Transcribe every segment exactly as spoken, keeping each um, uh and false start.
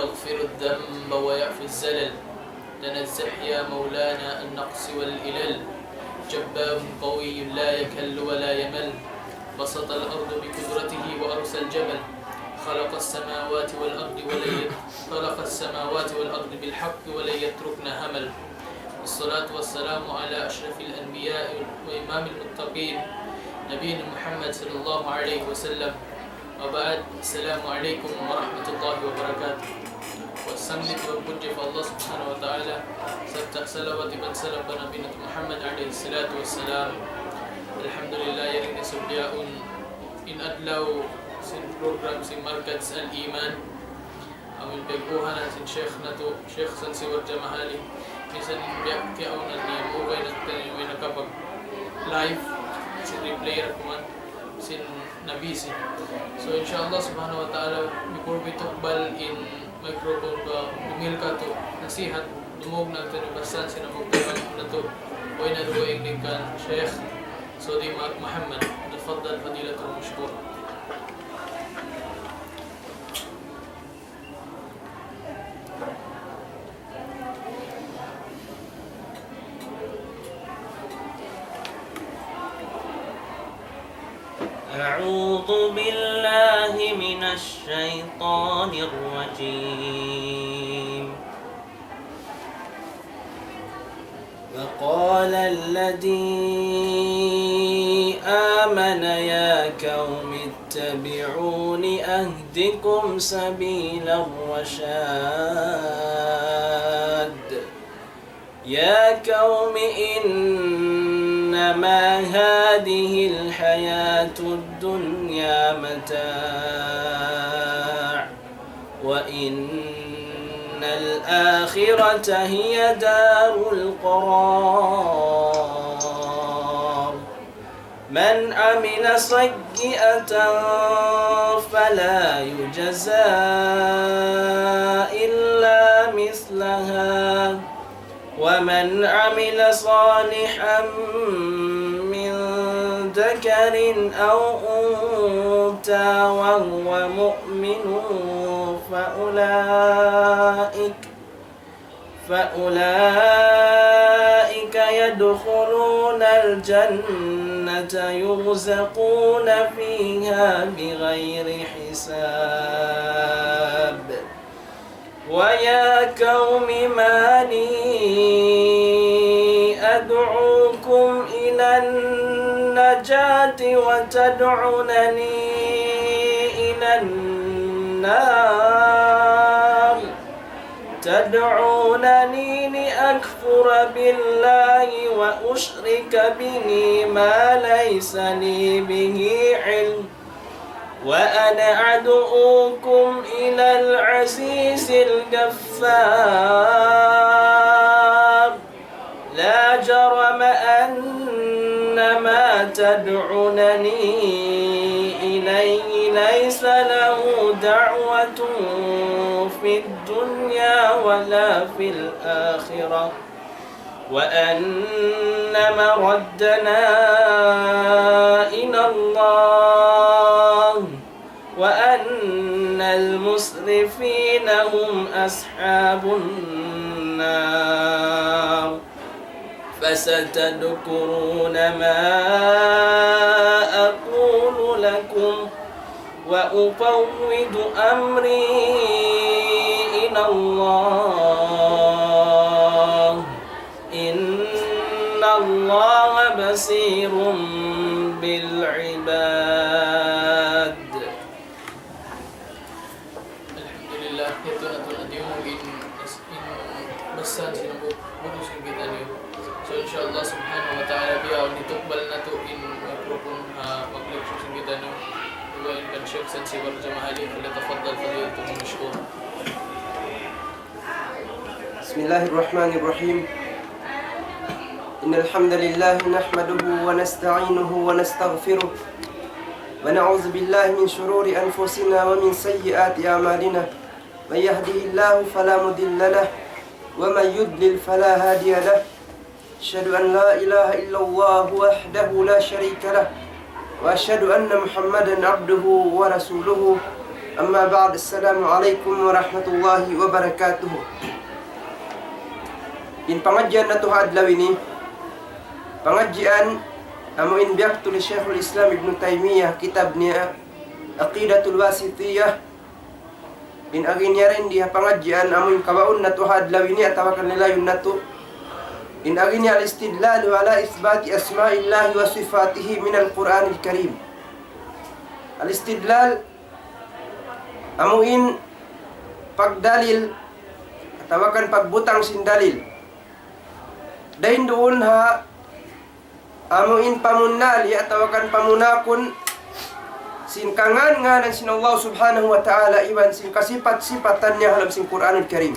يغفر الذنب ويعفو الزلل. تنزه يا مولانا النقص والإلل. جبار قوي لا يكل ولا يمل. بسط الأرض بقدرته وأرسى الجبل. خلق السماوات والأرض ولن يت-، خلق السماوات والأرض بالحق ولن يتركنا همل. والصلاة والسلام على أشرف الأنبياء وإمام المتقين نبينا محمد صلى الله عليه وسلم. وبعد، السلام عليكم ورحمة الله وبركاته. Wassalamu alaykum wa rahmatullahi wa barakatuh. Wa salawat iban salam pa Nabi natu' Muhammad alayhi salatu wassalam. Alhamdulillah, yari na subdiyaun in adlaw sin program sin Markaz Al-Iman. Amun piyag-uhanan sin Sheikh natu', Sheikh Sansiwar Jamahali. Misan in biya' kiyaunan niya, mugay na tayo may nakapag-live sin replay ra kuman sin nabisi. So, insha Allah subhanahu wa ta'ala, before we tukbal in microphone pa dungil katu' nasihat, dumungug na tayo basahan sin hambuuk natu', way na dugaing dayn kan Sheikh Sudi Ma-, Muhammad. تفضل فضيلته مشكورا. أعوذ بالله من الشيطان الرجيم. وقال الذي آمن يا قوم اتبعون أهدكم سبيل الرشاد. يا قوم إنما هذه الحياة الدنيا متاع وإن الآخرة هي دار القرار. من عمل سيئة فلا يجزى إلا مثلها ومن عمل صالحا من ذكر أو أنثى وهو مؤمن فأولئك، فأولئك يدخلون الجنة يرزقون فيها بغير حساب. ويا قوم ما لي أدعوكم إلى النجاة وتدعونني إلى النار، تدعونني لأكفر بالله وأشرك به ما ليس لي به علم، وأنا أدعوكم إلى العزيز الغفار. لا جرم أن ما تدعونني إليه ليس له دعوة في الدنيا ولا في الآخرة، وأن مردنا إلى الله، وأن المسرفين هم أصحاب النار. فستذكرون ما أقول لكم وأفوض أمري إلى الله، إن الله بصير بالعباد. Alhamdulillah, yadtu na tuud in, in basahan sin hambuuk budu sin kitaniyu. So, insha Allah subhanahu wa ta'ala, bihaun hitukbal natu' in microphone, ah, mag-lecture sin kitaniyu. Dugaing kan Sheikh Sansiwar Jamahali, فليتفضل فضيلته مشكورا. بسم الله الرحمن الرحيم. إن الحمد لله نحمده ونستعينه ونستغفره، ونعوذ بالله من شرور أنفسنا ومن سيئات أعمالنا. من يهده الله فلا مضل له، ومن يضلل فلا هادي له. أشهد أن لا إله إلا الله وحده لا شريك له، وأشهد أن محمدا عبده ورسوله. أما بعد، السلام عليكم ورحمة الله وبركاته. In pangadjian natu' ha adlaw ini, pangadjian amu in biyaktu hi Shaykhul Islam Ibn Taymiyyah, kitab niya Aqidatul Wasitiyyah. In agi niya dayn di ha pangadjian amu in kawaun natu' ha adlaw ini atawa kan lilayun natu'. In agi niya الاستدلال على إثبات أسماء الله وصفاته من القرآن الكريم. Al-istidlal amu in pagdalil atawa kan pagbutang sin dalil. Dayn duun ha amu in pamunnali atawa kan pamunakun sin kangān-ngānan sin Allah Subhanahu wa Ta'ala iban sin kasipat-sipatan niya ha lawm sin Qur'anul Karim.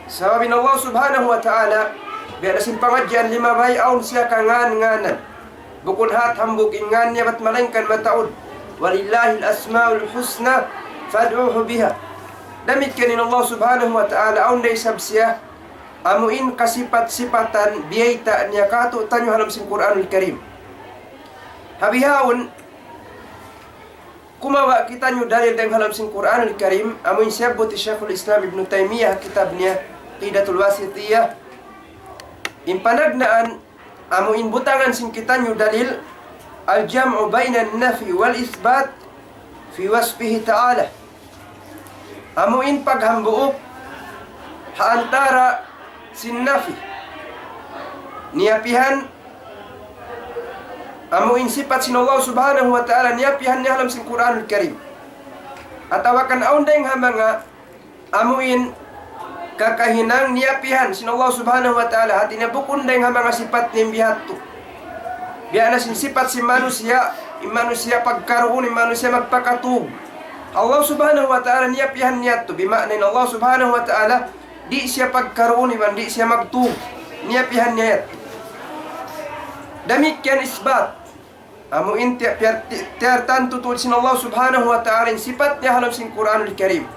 Sabab in Allah Subhanahu wa Ta'ala, biya' na sin pangadjian limabay, awn siya kangān-ngānan. Bukun hat hambuuk in ngān niya bat malaingkan mataud. ولله الأسماء الحسنى فادعوه بها. Damikkiyan in Allah Subhanahu wa Ta'ala, awn da isab siya amu in kasipat-sipatan biyayta' niya kātu'niyu ha lawm sin Qur'anul Karim. Ha bihaun, kumawa' kitaniyu dalil dayn ha lawm sin Qur'anul Karim, amu in siyabbut hi Shaykhul Islam Ibn Taymiyyah ha kitab niya Aqidatul Wasitiyyah. In panagnaan, amu in butangan sin kitaniyu dalil, الجمع بين النفي والإثبات في وصفه تعالى. Amu in paghambuuk ha antara sin nafi, niyapihan, amu in sipat sin Allah Subhanahu wa Ta'ala, niyapihan niya ha lawm sin Qur'anul Karim. Atawa kan awn dayn ha manga amu in kakahinang niyapihan sin Allah Subhanahu wa Ta'ala, hāti niya bukun dayn ha manga sipat niya in biya' hādtu. Biya' na sin sipat sin manusiya', in manusiya' pagkaruun, in manusiya' magpakatug. Allah Subhanahu wa Ta'ala niyapihan niya yadtu, bima'na in Allah Subhanahu wa Ta'ala di' siya pagkaruun iban di' siya magtug. Niyapihan niya yadtu. Damikkiyan isbat. Amu in tiya-, piyar-, ti-, tiyartantu tuud sin Allah Subhanahu wa Ta'ala in sipat niya ha lawm sin Qur'anul Karim.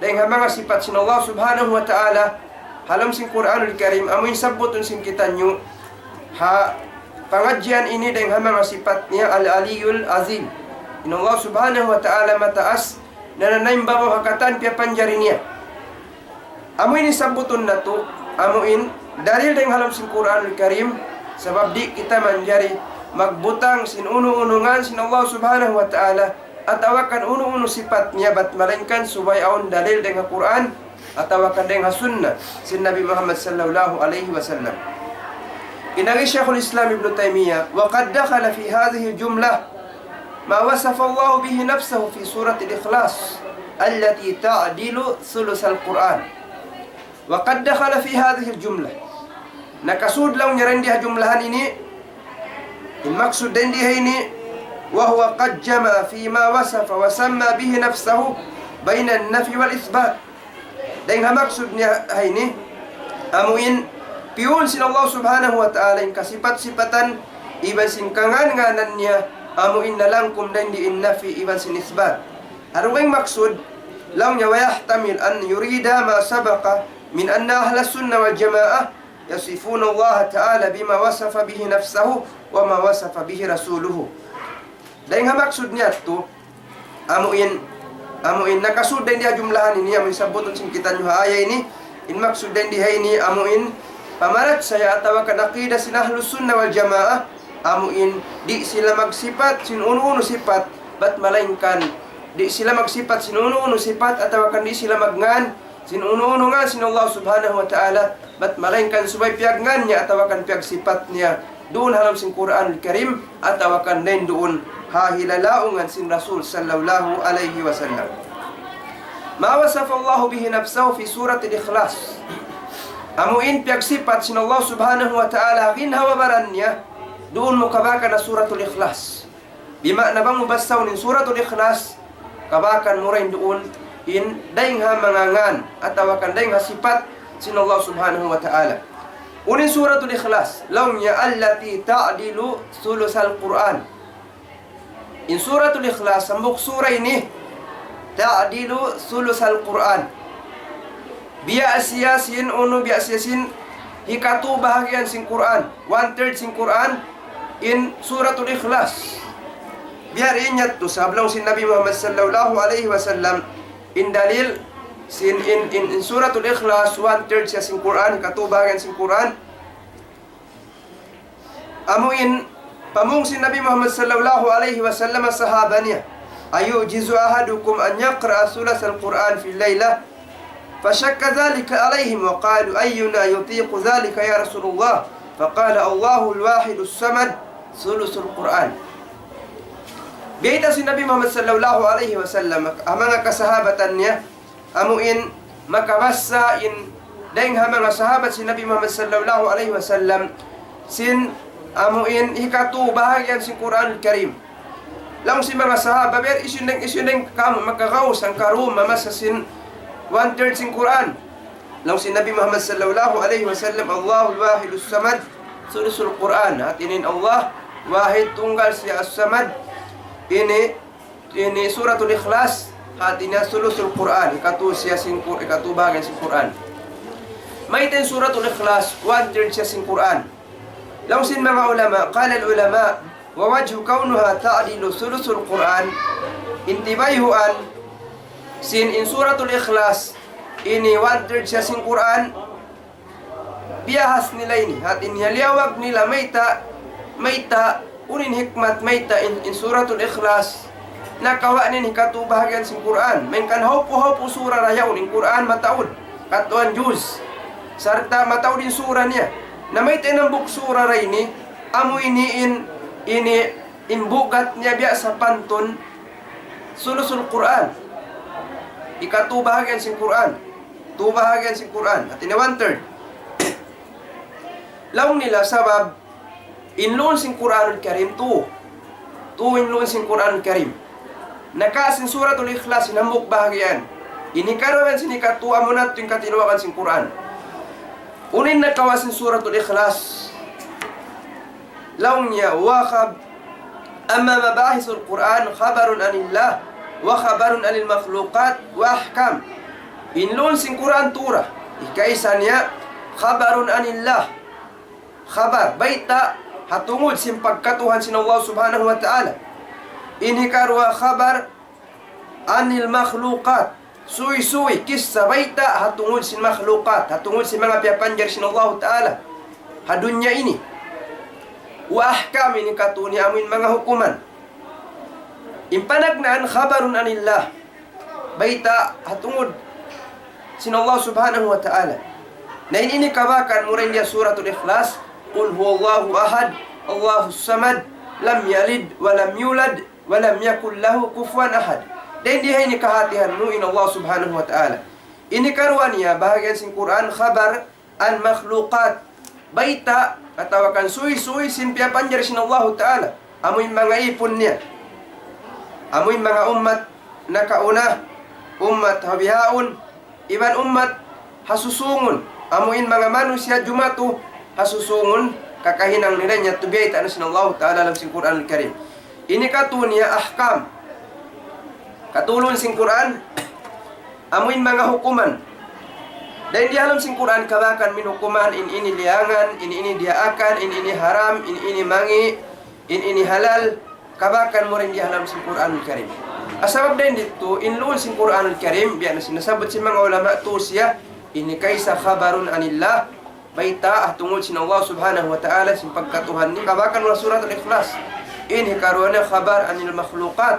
Dayn ha manga sipat sin Allah Subhanahu wa Ta'ala ha lawm sin Qur'anul Karim, amu in sabbutun sin kitaniyu ha pangadjian ini dayn ha manga sipat niya Al-Aliyyul Azim. In Allah Subhanahu wa Ta'ala mataas, nananaimbabaw ha katan piyapanjari niya. Amu ini sabbutun natu', amu in dalil dayn ha lawm sin Qur'anul Karim, sabab di' kita manjari magbutang sin unu-unu ngān sin Allah Subhanahu wa Ta'ala, atawa kan unu-unu sipat niya bat malaingkan subay awn dalil dayn ha Qur'an, atawa kan dayn ha sunnah sin Nabi Muhammad sallallahu alayhi wasallam. In agi hi Shaykhul Islam Ibn Taymiyyah, وقد دخل في هذه الجملة ما وصف الله به نفسه في سورة الإخلاص التي تعدل ثلث القرآن. وقد دخل في هذه الجملة. Nakasud laung niya dayn di ha jumlahan ini, in maksud dayn di ha ini, وهو قد جمع فيما وصف وسمى به نفسه بين النفي والإثبات. Dayn ha maksud niya ha ini, amu in piyun sin Allah Subhanahu wa Ta'ala in kasipat-sipatan iban sin kangān-ngānan niya, amu in nalangkum dayn di in nafi iban sin isbat. Aru in maksud, laung niya, ويحتمل أن يريد ما سبق من أن أهل السنة والجماعة يصفون الله تعالى بما وصف به نفسه وما وصف به رسوله. Dayn ha maksud niya yadtu, amu in, amu in nakasud dayn di ha jumlahan ini, amu in sabbutun sin kitaniyu ha aya ini, in maksud dayn di ha ini, amu in pamarachaya atawa kan aqida sin Ahlus Sunnah wal Jamaah, amu in di' sila magsipat sin unu-unu sipat, bat malaingkan di' sila magsipat sin unu-unu sipat, atawa kan di' sila magngan sin unu-unu ngān sin Allah Subhanahu wa Ta'ala, bat malaingkan subay piyagngān niya atawa kan piyagsipat niya duun ha lawm sin Qur'anul Karim atawa kan dayn duun ha hilalaungan sin Rasul sallallahu alayhi wasallam. ما وصف الله به نفسه في سورة الإخلاص. Amu in piyagsipat sin Allah Subhanahu wa Ta'ala ha ginhawa-baran niya, duun mu kabakan ha Suratul Ikhlas. Bima'na bang mu basahun in Suratul Ikhlas, kabakan mu dayn duun in dayng ha manga ngān atawa kan dayng ha sipat sin Allah Subhanahu wa Ta'ala. Unu in Suratul Ikhlas, laung niya التي تعدل ثلث القرآن. In Suratul Ikhlas, hambuuk sura ini, تعدل ثلث القرآن. Biya' siya sin unu, biya' siya sin hikatu bahagian sin Qur'an, one third sin Qur'an, in Suratul Ikhlas. Biya' diin yadtu, sabab laung sin Nabi Muhammad sallallahu alayhi wasallam, in dalil sin in, in, in Suratul Ikhlas, one third siya sin Qur'an, hikatu bahagian sin Qur'an. Amu in pamung sin Nabi Muhammad sallallahu alayhi wasallam sahaba niya, أيعجز أحدكم أن يقرأ ثلث القرآن في الليلة؟ فشق ذلك عليهم وقالوا: أينا يطيق ذلك يا رسول الله؟ فقال: الله الواحد الصمد ثلث القرآن. Biyayta' sin Nabi Muhammad sallallahu alayhi wasallam, ha manga kasahabatan niya, amu in makabassa in dayng ha manga sahabat sin Nabi Muhammad sallallahu alayhi wasallam, sin amu in hikatu bahagian sin Qur'anul Karim. Laung sin manga sahabat, "Ber, hisiyu in dayng, hisiyu in dayng kamu makagaus hangkarum mamassa sin one third sin Qur'an?" Laung sin Nabi Muhammad sallallahu alayhi wasallam, الله الواحد الصمد ثلث القرآن. Hati niya in Allah, wahid, tunggal siya, as-samad. Ini, ini Suratul Ikhlas, hati niya ثلث القرآن, hikatu siya sin Qur-, hikatu bahagian sin Qur'an. Mayta' in Suratul Ikhlas, one third siya sin Qur'an? Laung sin manga ulama, قال العلماء: ووجه كونها تعدل ثلث القرآن. In tibayhuan sin in Suratul Ikhlas ini one third siya sin Qur'an, biyahas nila ini, hati niya liyawag nila mayta', mayta', unu in hikmat mayta' in, in Suratul Ikhlas nakawa' niya in hikatu bahagian sin Qur'an. Malayngkan hawpu'-hawpu' sura ra yaun, in Qur'an mataud, katuan juz, sarta' mataud in sura niya. Na mayta' in hambuuk sura ra ini, amu ini in, ini in bugat niya biya' sapantun ثلث القرآن. Hikatu bahagian sin Qur'an. Tu bahagian sin Qur'an. Hati niya one third. Laung nila sabab in luun sin Qur'anul Karim tu. Tu in luun sin Qur'anul Karim. Nakawa' sin Suratul Ikhlas in hambuuk bahagian. In hikaruwa sin hikatu, amu na tuud in katiluakan sin Qur'an. Unu in nakawa' sin Suratul Ikhlas? Laung niya, وخب-، أما مباحث القرآن خبر عن الله وخبر عن المخلوقات وأحكام. In luun sin Qur'an tu ra. Hikaisa niya, خبر عن الله. Khabar, bayta', ha tungud sin pagkatuhan sin Allah Subhanahu wa Ta'ala. In hikaruwa, خبر عن المخلوقات. Suysuy, kissa, bayta', ha tungud sin makhlukat, ha tungud sin manga piyapanjari sin Allahu Ta'ala ha dunya ini. وأحكام, in hikatu niya amu in manga hukuman. In panagnaan خبر عن الله. Bayta' ha tungud sin Allah Subhanahu wa Ta'ala. Na in ini kabakan mu dayn ha Suratul Ikhlas, قل هو الله أحد، الله الصمد، لم يلد ولم يولد، ولم يكن له كفوا أحد. Dayn ha ini kahatihan mu in Allah Subhanahu wa Ta'ala. In hikaruwa niya, bahagian sin Qur'an, khabar عن مخلوقات. Bayta', atawa kan suysuy sin piyapanjari sin Allahu Ta'ala. Amu in manga ipun niya. Amu in manga ummat nakauna, ummat ha bihaun, iban ummat ha susungun. Amu in manga manusiya' jumatu ha susungun, kakahinang nila niya tu biyayta' na sin Allahu Ta'ala ha lawm sin Qur'anul Karim. In hikatu niya أحكام. Hikatu luun sin Qur'an, amu in manga hukuman. Dayn ha lawm sin Qur'an kabakan mu in hukuman, in ini liyangan, in ini diyaakan, in ini haram, in ini mangi', in ini halal, kabakan mu dayn ha lawm sin Qur'anul Karim. Sabab dayn ditu, in luun sin Qur'anul Karim, biya' na sin nasabbut sin manga ulama tu siya, in hikaisa خبر عن الله, bayta' ha tungud sin Allah Subhanahu wa Ta'ala, sin pagkatuhan niya. Kabakan mu Suratul Ikhlas. In hikaruwa niya خبر عن المخلوقات.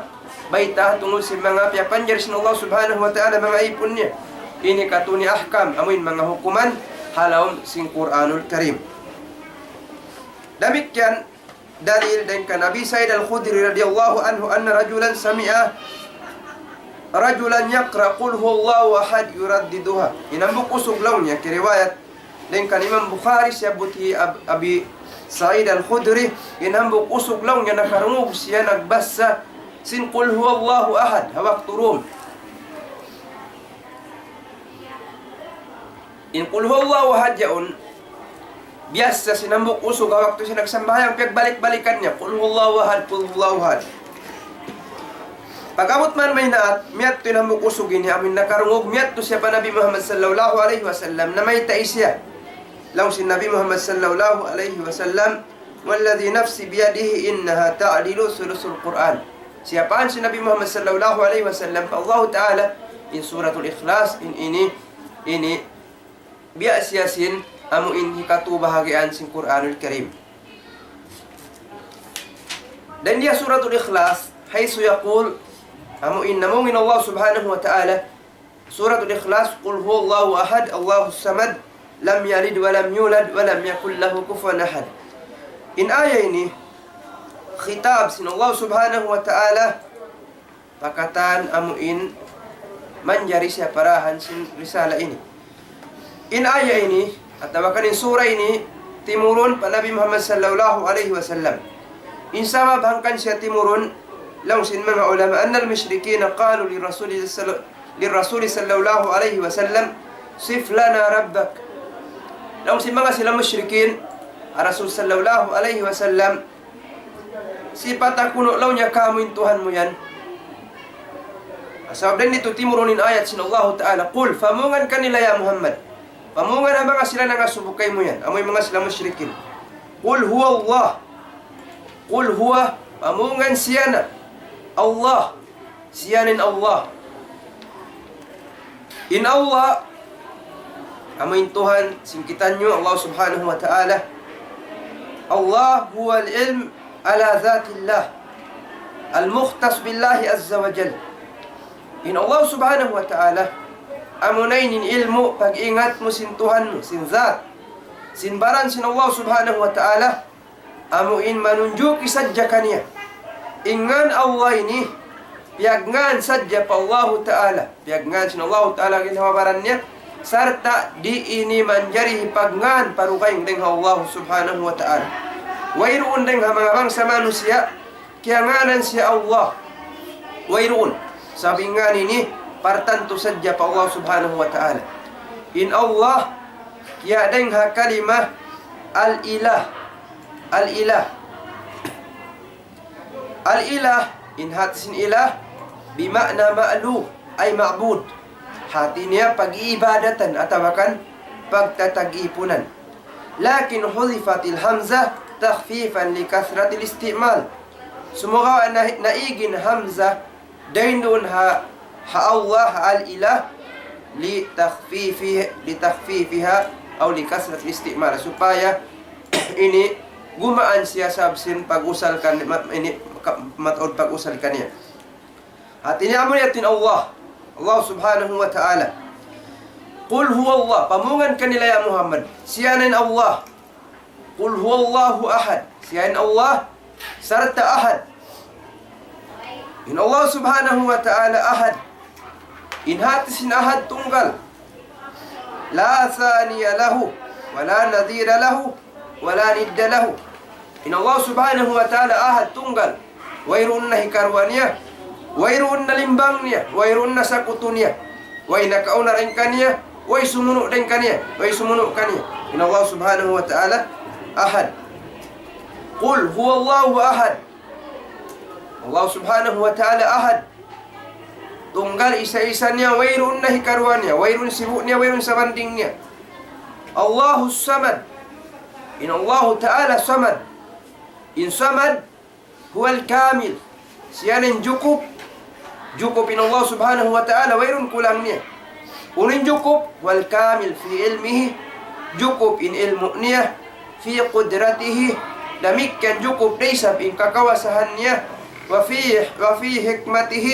Bayta' ha tungud sin manga piyapanjari sin Allah Subhanahu wa Ta'ala, manga ipun niya. In hikatu niya أحكام, amu in manga hukuman ha lawm sin Qur'anul Karim. Damikkiyan dalil dayn kan Abi Sa'id Al-Khudri radiyallahu anhu, أن رجلا سمع رجلا يقرأ قل هو الله أحد يرددها. In hambuuk usug laung niya, kiriwayat dayn kan Imam Bukhari, siyabbut hi Ab-, Abi Sa'id Al-Khudri, in hambuuk usug laung niya nakarungug siya nagbassa sin قل هو الله أحد, ha waktu dum. In قل هو الله أحد yaun, biyassa sin hambuuk usug ha waktu siya nagsambahayang, piyagbalik-balikan niya, قل هو الله أحد، قل هو الله أحد. Pag-abut mayan maynaat, miyadtu in hambuuk usug ini, amu in nakarungug, miyadtu siya pa Nabi Muhammad sallallahu alayhi wasallam, namayta' siya. Laung sin Nabi Muhammad sallallahu alayhi wasallam, والذي نفسي بيده إنها تعدل ثلث القرآن. Siyapaan sin Nabi Muhammad sallallahu alayhi wasallam pa Allahu Ta'ala, in Suratul Ikhlas, in ini, ini, biya' siya sin, amu in hikatu bahagian sin Qur'anul Karim. Dayn di ha Suratul Ikhlas, حيث يقول, amu in namung in Allah Subhanahu wa Ta'ala, Suratul Ikhlas, قل هو الله أحد، الله الصمد، لم يلد ولم يولد، ولم يكن له كفوا أحد. In aya ini, khitab sin Allah Subhanahu wa Ta'ala, pa katan amu in manjari siya parahan sin risala ini. In aya ini, atawa kan in sura ini, timurun pa Nabi Muhammad sallallahu alayhi wasallam. In sabab hangkan siya timurun, laung sin manga ulama, أن المشركين قالوا للرسول صلى، للرسول صلى الله عليه وسلم، صف لنا ربك. Laung sin manga sila mushrikin, ha Rasul sallallahu alayhi wasallam, sipata kunu' laung niya kamu in Tuhan mu yan. Sabab dayn ditu timurun in ayat sin Allahu Ta'ala, قل, pamungan kanila ya Muhammad. Pamungan ha manga sila nangasubu kaymu yan, amu in manga sila mushrikin. قل هو الله. قل هو, pamungan siya na. Allah. Siya na in Allah. In Allah, amu in Tuhan sin kitaniyu, Allah Subhanahu wa Ta'ala. الله هو العلم على ذات الله المختص بالله عز وجل. In Allah Subhanahu wa Ta'ala, amuna in ilmu' pag-ingat mu sin Tuhan mu, sin zat, sin baran sin Allah Subhanahu wa Ta'ala, amu in manunjuki sadja kaniya. In ngan Allah ini, piyagngan sadja pa Allahu Ta'ala. Piyagngan sin Allahu Ta'ala in ha baran niya. Sarta' di' ini manjari hipagngan pa dugaing dayn ha Allah Subhanahu wa Ta'ala. Wayruun dayn ha manga bangsa manusiya', kiyangānan siya Allah. Wayruun. Sabab in ngan ini, partantu sadja pa Allah Subhanahu wa Ta'ala. In Allah, kiyadayn ha kalima al-ilah. Al-ilah. Al-ilah, in hati sin ilah, بمعنى مألوه، أي معبود. Hati niya pag-iibadatan atawa kan pagtatag-ipunan. لكن حذفت الهمزة تخفيفا لكثرة الاستعمال. Sumagawa' na, naig in hamza dayn duun ha, ha Allah, ha al-ilah, لتخفيفه، لتخفيفها أو لكثرة الاستعمال. Supaya ini gumaan siya sabab sin pag-usal kan, ma-, ini, ka-, mataud pag-usal kaniya. Hati niya amu yadtu in Allah. Allah Subhanahu wa Ta'ala. قل هو الله. Pamungan kanila ya Muhammad. Siya na in Allah. قل هو الله أحد. Siya in Allah. Sarta' ahad. In Allah Subhanahu wa Ta'ala ahad. In hati sin ahad tunggal. لا ثاني له ولا نظير له ولا ند له. In Allah Subhanahu wa Ta'ala ahad tunggal. Wayruun na hikaruwa niya. Wayruun na limbang niya. Wayruun na sakutu niya. Way nakauna dayn kaniya. Way sumunu' dayn kaniya. Way sumunu' kaniya. In Allah Subhanahu wa Ta'ala ahad. قل هو الله أحد. Allah Subhanahu wa Ta'ala ahad. Tunggal isa-isa niya, wayruun na hikaruwa niya, wayruun sibu' niya, wayruun sabanding niya. الله الصمد. In Allah Ta'ala samad. In samad, هو الكامل. Siya na in jukup. Jukup in Allah Subhanahu wa Ta'ala, wayruun kulang niya. Unu in jukup? هو الكامل في علمه. Jukup in ilmu' niya. في قدرته. Damikkiyan jukup da isab in kakawasahan niya. وفي، وفي حكمته.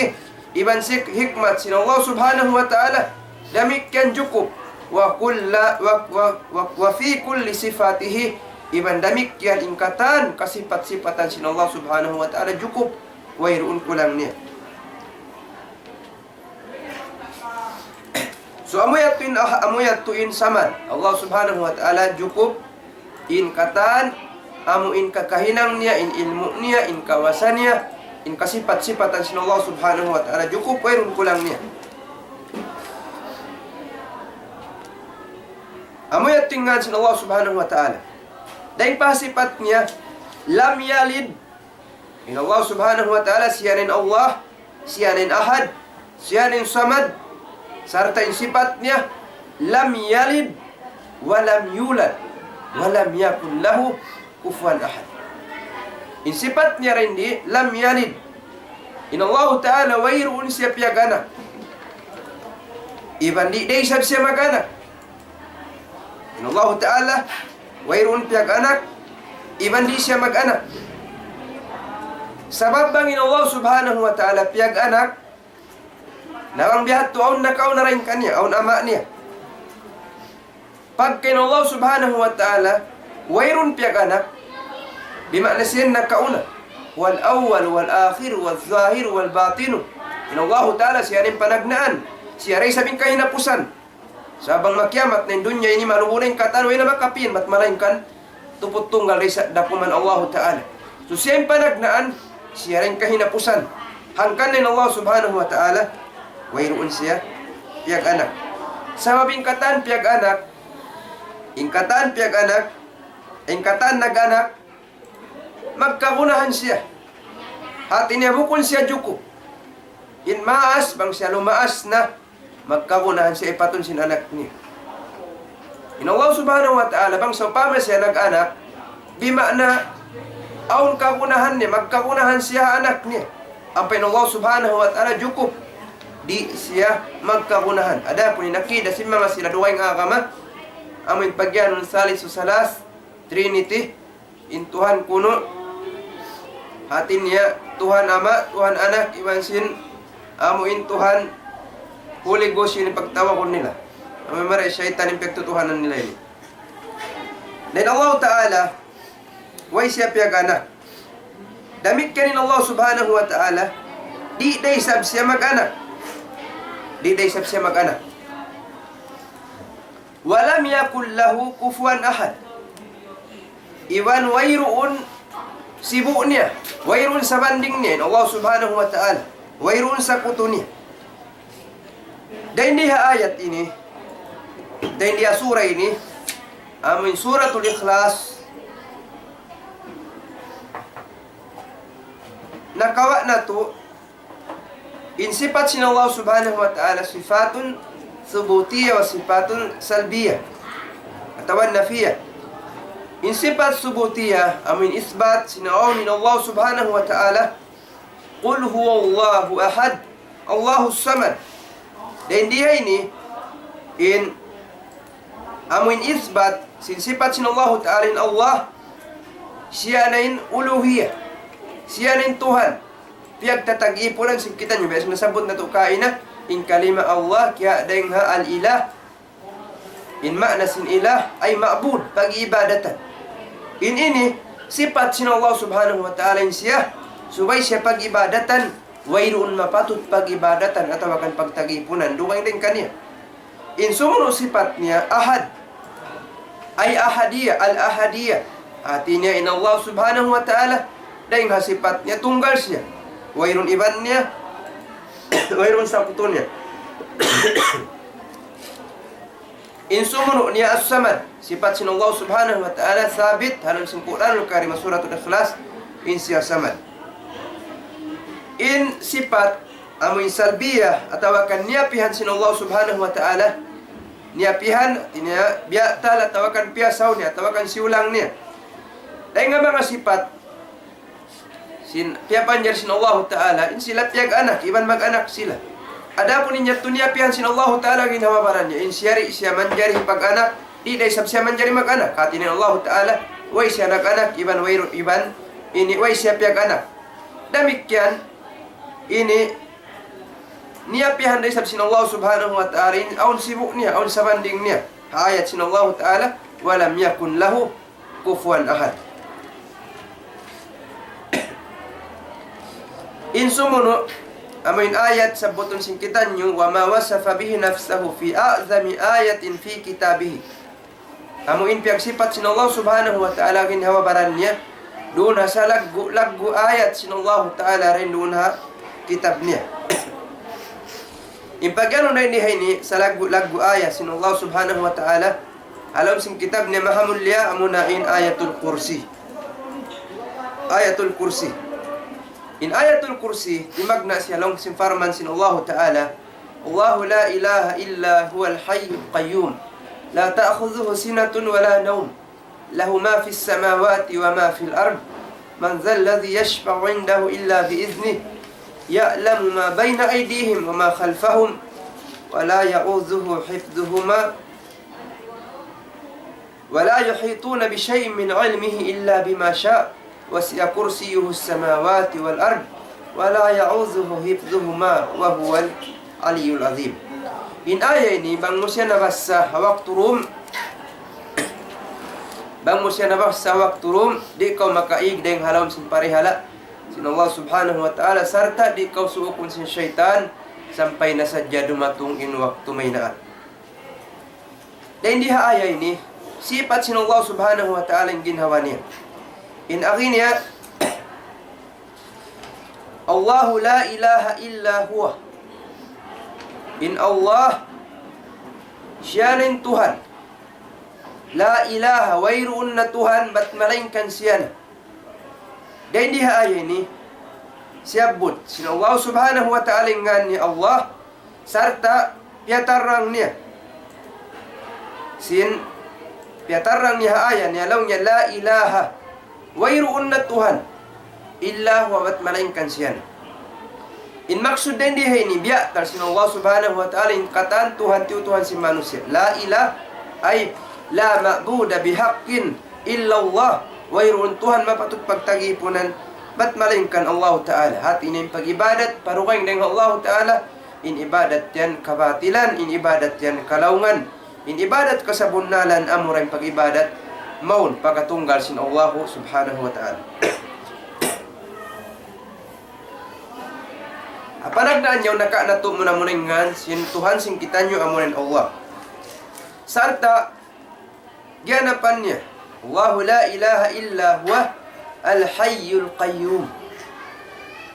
Iban sin hikmat sin Allah Subhanahu wa Ta'ala, damikkiyan jukup. وكل، و، و، و، وفي كل صفاته. Iban damikkiyan in katan kasipat-sipatan sin Allah Subhanahu wa Ta'ala jukup. Wayruun kulang niya. So, amu yadtu in, ah, amu yadtu in samad. Allah Subhanahu wa Ta'ala jukup in katan, amu in kakahinang niya, in ilmu' niya, in kawasa niya, in kasipat-sipatan sin Allah Subhanahu wa Ta'ala jukup, wayruun kulang niya. Amu yadtu in ngan sin Allah Subhanahu wa Ta'ala. Dayn pa sipat niya, لم يلد. In Allah Subhanahu wa Ta'ala, siya na in Allah, siya na in Ahad, siya na in Samad, sarta' in sipat niya, لم يلد ولم يولد ولم يكن له كفوا أحد. In sipat niya dayn di, لم يلد. In Allahu Ta'ala wayruun siya piyag-anak. Iban di' da isab siya mag-anak. In Allahu Ta'ala wayruun piyag-anak, iban di' siya mag-anak. Sabab bang in Allah Subhanahu wa Ta'ala piyag-anak, na bang biya' hādtu awn nakauna dayn kaniya, awn ama' niya. Pagka in Allah Subhanahu wa Ta'ala wayruun piyag-anak, di' maana siya nakauna. هو الأول والآخر والظاهر والباطن. In Allahu Ta'ala siya in panagnaan, siya da isab in kahinapusan. Sa' bang makiyamat na in dunya ini, malubu na in katan, way na makapin, bat malaingkan tuput tunggal da isab da kuman Allahu Ta'ala. So siya in panagnaan, siya da in kahinapusan. Hangkan in Allah Subhanahu wa Ta'ala, wayruun siya piyag-anak. Sabab in katan piyag-anak, in katan piyag-anak, in katan nag-anak, magkagunahan siya. Hāti niya bukun siya jukup. In maas, bang siya lumaas na, magkagunahan siya hipatun sin anak niya. In Allah Subhanahu wa Ta'ala, bang sawpama siya nag-anak, di' maana awn kagunahan niya, magkagunahan siya ha anak niya. Ampa in Allah Subhanahu wa Ta'ala jukup, di' siya magkagunahan. Adapun in akida sin manga sila dugaing agama, amu in pagiyanun Salisu Salas, Trinity, in Tuhan kunu', hāti niya Tuhan Ama', Tuhan Anak, iban sin amu in Tuhan Holy Ghost in pagtawagun nila. Amu in mari saytan in pagtutuhanan nila ini. Na in Allah Ta'ala, way siya piyag-anak. Damikkiyan in Allah Subhanahu wa Ta'ala, di' da isab siya mag-anak. Di' da isab siya mag-anak. ولم يكن له كفوا أحد. Iban wayruun sibu' niya, wayruun sabanding niya, in Allah Subhanahu wa Ta'ala, wayruun sakutu niya. Dayn di ha ayat ini, dayn di ha sura ini, amu in Suratul Ikhlas, nakawa' natu' in sipat sin Allah Subhanahu wa Ta'ala sifatun subutiyya wa sifatun salbiyya atawa nafiyya. In sipat subutiyya, amu in isbat sin awn in Allah Subhanahu wa Ta'ala, قل هو الله أحد، الله الصمد. Dayn di ha ini, in amu in isbat sin sipat sin Allah Ta'ala, in Allah, siya na in uluhiyya, siya na in Tuhan. Piyagtatagipunan sin kitaniyu, biya' sin nasabbut natu' kaina, in kalima Allah, kiya dayn ha al-ilah, in maana sin ilah, ay ma'bud, pag-iibadatan. In ini, sipat sin Allah Subhanahu wa Ta'ala in siya, subay siya pag-iibadatan, wayruun mapatut pag-iibadatan, atawa kan pagtagipunan, dugaing dayn kaniya. In sumunu' sipat niya, ahad. Ay ahadiyya, al-ahadiyya. Hāti niya in Allah Subhanahu wa Ta'ala, dayn ha sipat niya tunggal siya. Wayruun iban niya, wayruun sakutu niya. In sumunu' niya as-samad. Sipat sin Allah Subhanahu wa Ta'ala sabit, ha lawm sin Qur'anul Karim, Suratul Ikhlas, in siya samad. In sipat, amu in salbiyah, atawa kan niyapihan sin Allah Subhanahu wa Ta'ala, niyapihan, hāti niya, biyatal, atawa kan piyasaw niya, atawa kan siyulang niya. Dayn ha manga sipat, sin, piyapanjari sin Allahu Ta'ala, in sila piyag-anak, iban mag-anak sila. Adapun in yadtu niyapihan sin Allahu Ta'ala, ginhawa baran niya, in siya di' siya manjari pag-anak, di' da isab siya manjari mag-anak. Hāti niya Allahu Ta'ala, way siya nag-anak, iban wayruun, iban ini way siya piyag-anak. Damikkiyan, ini, niyapihan da isab sin Allah Subhanahu wa Ta'ala, in awn sibu' niya, awn sabanding niya. Ha ayat sin Allahu Ta'ala, ولم يكن له كفوا أحد. In sumunu', amu in ayat sabbutun sin kitaniyu, وما وصف به نفسه في أعظم آية في كتابه. Amu in piyagsipat sin Allah Subhanahu wa Ta'ala ginhawa baran niya, duun ha salaggu'-laggu' ayat sin Allah Ta'ala dayn duun ha kitab niya. In pag-anu na ini ha ini, salaggu'-laggu' ayat sin Allah Subhanahu wa Ta'ala, ha lawm sin kitab niya mahamulliya, amuna in Ayatul Kursi. Ayatul Kursi. In Ayatul Kursi, timagna' siya laung sin parman sin Allahu Ta'ala, الله لا إله إلا هو الحي القيوم لا تأخذه سنة ولا نوم له ما في السماوات وما في الأرض من ذا الذي يشفع عنده إلا بإذنه يعلم ما بين أيديهم وما خلفهم ولا يعوده حفظهما ولا يحيطون بشيء من علمه إلا بما شاء وسع كرسيه السماوات والأرض ولا يعوده حفظهما وهو العلي العظيم. In aya ini, bang mu siya nabassa ha waktu dum, bang mu siya nabassa ha waktu dum, di' kaw makaig dayng ha lawm sin parihala' sin Allah Subhanahu wa Ta'ala, sarta' di' kaw suukun sin saytan, sampay na sadja dumatung in waktu maynaan. Dayn di ha aya ini, sipat sin Allah Subhanahu wa Ta'ala in ginhawa niya. In agi niya, الله لا إله إلا هو. In Allah, siya na in Tuhan. لا إله, wayruun na Tuhan, bat malaingkan siya na. Dayn di ha aya ini, siyabbut sin Allah Subhanahu wa Ta'ala in ngan niya Allah, sarta' piyatarrang niya. Sin piyatarrang niya ha aya niya, laung niya, لا إله, wayruun na Tuhan, إلا هو, bat malaingkan siya na. In maksud dayn di ha ini, biya' tal sin Allah Subhanahu wa Ta'ala in katan Tuhan, tiyutuhan sin manusiya'. لا إله, ay, لا معبود بحق إلا الله. Wayruun Tuhan mapatut pagtagipunan, bat malaingkan Allah Ta'ala. Hati niya in pag-ibadat, pa dugaing dayn ha Allah Ta'ala, in ibadat yan kabatilan, in ibadat yan kalaungan. In ibadat kasabunnalan, amura in pag-ibadat mawn pakatunggal sin Allah Subhanahu wa Ta'ala. Panagnaan niya, naka natu' muna-muna in ngan sin Tuhan sin kitaniyu, amuna in Allah. Sarta' giyanapan niya, الله لا إله إلا هو الحي القيوم.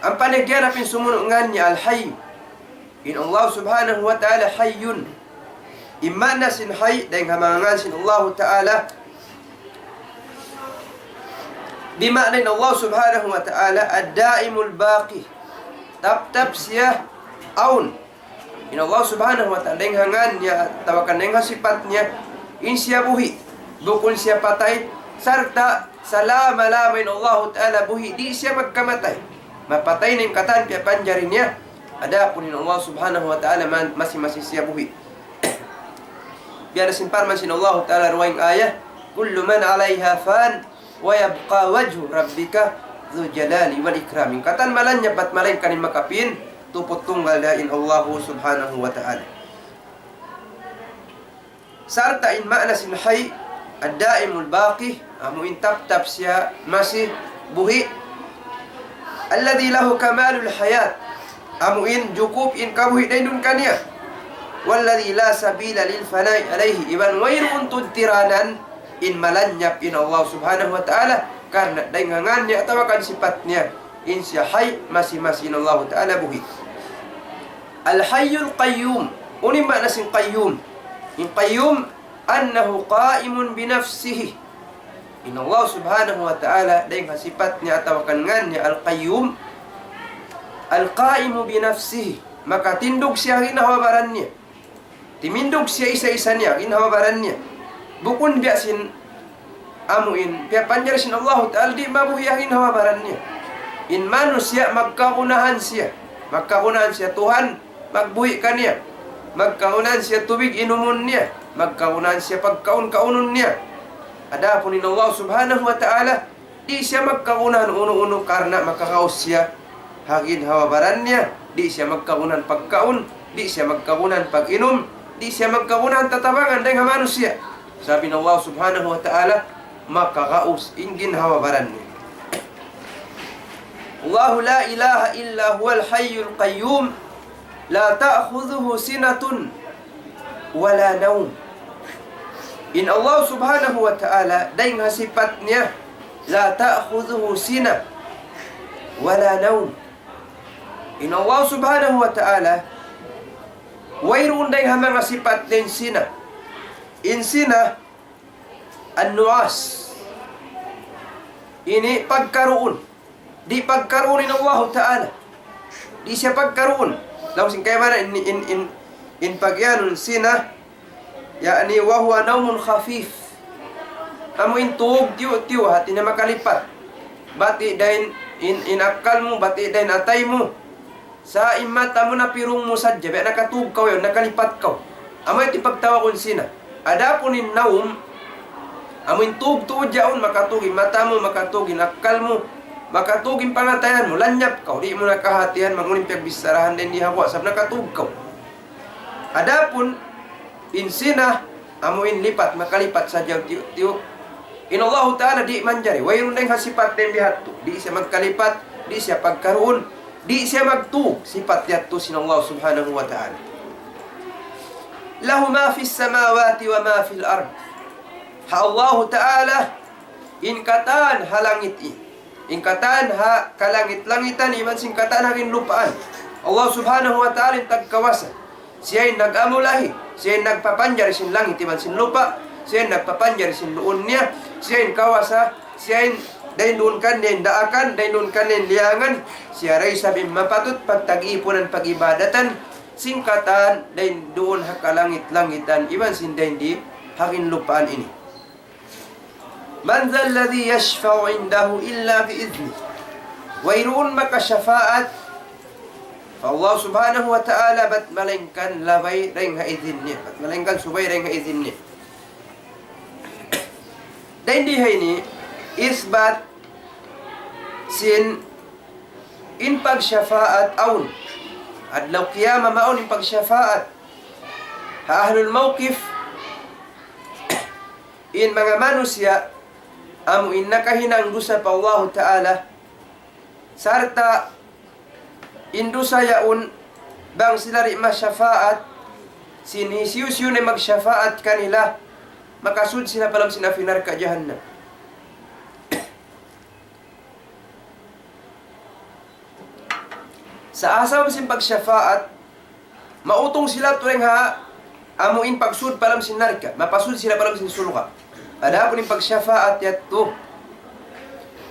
Ampa niya giyanap in sumunu' ngan niya Al-Hayy. In Allah Subhanahu wa Ta'ala Hayyun. In maana sin Hayy, dayn ha manga ngan sin Allah Ta'ala, bima'na in Allah Subhanahu wa Ta'ala الدائم الباقي. Taptap siya awn. In Allah Subhanahu wa Ta'ala, dayn ha ngan niya, atawa kan dayn ha sipat niya, in siya buhi', bukun siya patay, sarta' salama-lama in Allah Ta'ala buhi', di' siya magkamatay. Mapatay na in katan piyapanjari niya, adapun in Allah Subhanahu wa Ta'ala man, masi-masi siya buhi'. Biya' na sin parman sin Allah Ta'ala dugaing ayat, كل من عليها فان ويبقى وجه ربك ذو الجلال والإكرام. In katan malanyap bat malaingkan in makapin, tuput tunggal da in Allah Subhanahu wa Ta'ala. Sarta' in maana sin Hayy, الدائم الباقي, amu in taptap siya masi buhi'. الذي له كمال الحياة, amu in jukup in kabuhi' dayn duun kaniya. والذي لا سبيل للفناء عليه, iban wayruun tuud tiranan in malanyap in Allah Subhanahu wa Ta'ala, karna' dayn ha ngan niya atawa kan sipat niya, in siya Hayy, masi-masi in Allah Ta'ala buhi'. الحي القيوم, unu in maana sin Qayyum? In Qayyum, أنه قائم بنفسه. In Allah Subhanahu wa Ta'ala, dayn ha sipat niya atawa kan ngan niya Al-Qayyum, القائم بنفسه, makatindug siya ha ginhawa-baran niya. Timindug siya isa-isa niya, ginhawa-baran niya. Bukun biya' sin amu in piyapanjari sin Allahu Ta'ala, di' mabuhi' ha ginhawa-baran niya. In manusiya' magkagunahan siya. Magkagunahan siya Tuhan, magbuhi' kaniya. Magkagunahan siya tubig inumun niya. Magkagunahan siya pagkaun kaunun niya. Adapun in Allah Subhanahu wa Ta'ala, di' siya magkagunahan unu-unu karna' makagaus siya ha ginhawa-baran niya, di' siya magkagunahan pagkaun, di' siya magkagunahan pag-inum, di' siya magkagunahan tatabangan dayn ha manusiya'. Sabab in Allah Subhanahu wa Ta'ala makagaus in ginhawa-baran niya. الله لا إله إلا هو الحي القيوم لا تأخذه سنة ولا نوم. In Allah Subhanahu wa Ta'ala, dayn ha sipat niya, لا تأخذه سنة ولا نوم. In Allah Subhanahu wa Ta'ala, wayruun dayn ha manga sipat niya in sina. In sina, النعاس. Ini pagkaruun. Di' pagkaruun in Allahu Ta'ala. Di' siya pagkaruun. Laung sin kaibanan in, in, in, in pagiyanun sina, ya'ni, وهو نوم خفيف. Amu in tug tiyu'-tiyu', hati niya makalipat. Bati' dayn in, in akkal mu, bati' dayn atay mu. Sa' in mata mu napirung mu sadja, biya' nakatug kaw yan, nakalipat kaw. Amu yan in pagtawagun sina. Adapun in naum, amu in tug tuud yaun, makatug in mata mu, makatug in akkal mu, makatug in pangatayan mu, lanyap kaw, di' mu na kahatihan, bang unu in piyagbicharahan dayn di ha guwa', sabab nakatug kaw. Adapun in sina, amu in lipat, makalipat sadja tiyu'-tiyu'. In Allahu Ta'ala di' manjari, wayruun dayn ha sipat dayn biha' yadtu. Di' siya magkalipat, di' siya pagkaruun, di' siya magtug, sipat yadtu sin Allah Subhanahu wa Ta'ala. له ما في السماوات وما في الأرض. Ha Allahu Ta'ala in katan ha langit ini, in katan ha kalangit-langitan, iban sin katan ha ginlupaan. Allah Subhanahu wa Ta'ala in tagkawasa. Siya in nag-amulahi, siya in nagpapanjari sin langit iban sin lupa', siya in nagpapanjari sin duun niya, siya in kawasa, siya in dayn duun kaniya in daakan, dayn duun kaniya in liyangan, siya da isab in mapatut pagtag-ipunan, pag-ibadatan, sin katan dayn duun ha kalangit-langitan, iban sin dayn di ha ginlupaan ini. من ذا الذي يشفع عنده إلا بإذنه. Wayruun makasyafaat pa Allah Subhanahu wa Ta'ala bat malaingkan labay dayn ha idin niya. Bat malaingkan subay dayn ha idin niya. Dayn di ha ini, isbat sin in pagsyafaat awn. Adlaw qiyamah mawn in pagsyafaat. Ha ahlul mawqif, in manga manusiya', amu in nakahinang dusa pa Allahu Ta'ala, sarta' in dusa yaun, bang sila di' masyafaat, sin hisiyu-siyu na magsyafaat kanila, makasud sila pa lawm sin api narka' jahannam. Sa' ha sabab sin pagsyafaat, mautung sila tuud dayn ha amu in pagsud pa lawm sin narka', mapasud sila pa lawm sin surga'. Adapun in pagsyafaat yadtu,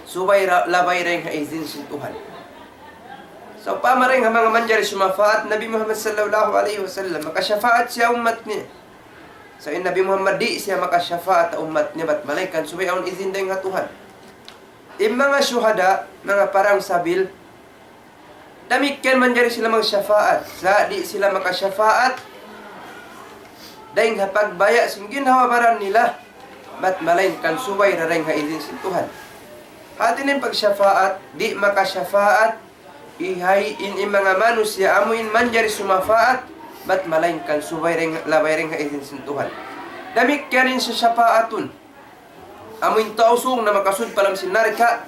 subay ra-, labay dayn ha izin sin Tuhan. Sawpama dayn ha manga manjari sumafaat Nabi Muhammad sallallahu alayhi wasallam, makasyafaat siya ummat niya. Sa' in Nabi Muhammad di' siya makasyafaat ha ummat niya, bat malaingkan subay awn izin dayn ha Tuhan. In manga shuhada, manga parang sabil, damikkiyan manjari sila magsyafaat, sa' di' sila makasyafaat dayn ha pagbaya' sin ginhawa-baran nila, bat malaingkan subay da dayn ha izin sin Tuhan. Hati niya in pagsyafaat, di' makasyafaat, ihay in, in manga manusiya' amu in manjari sumafaat, bat malaingkan subay dayn, labay dayn ha izin sin Tuhan. Damikkiyan in sasyafaatun. Amu in tau sūng na makasud pa lawm sin narka'.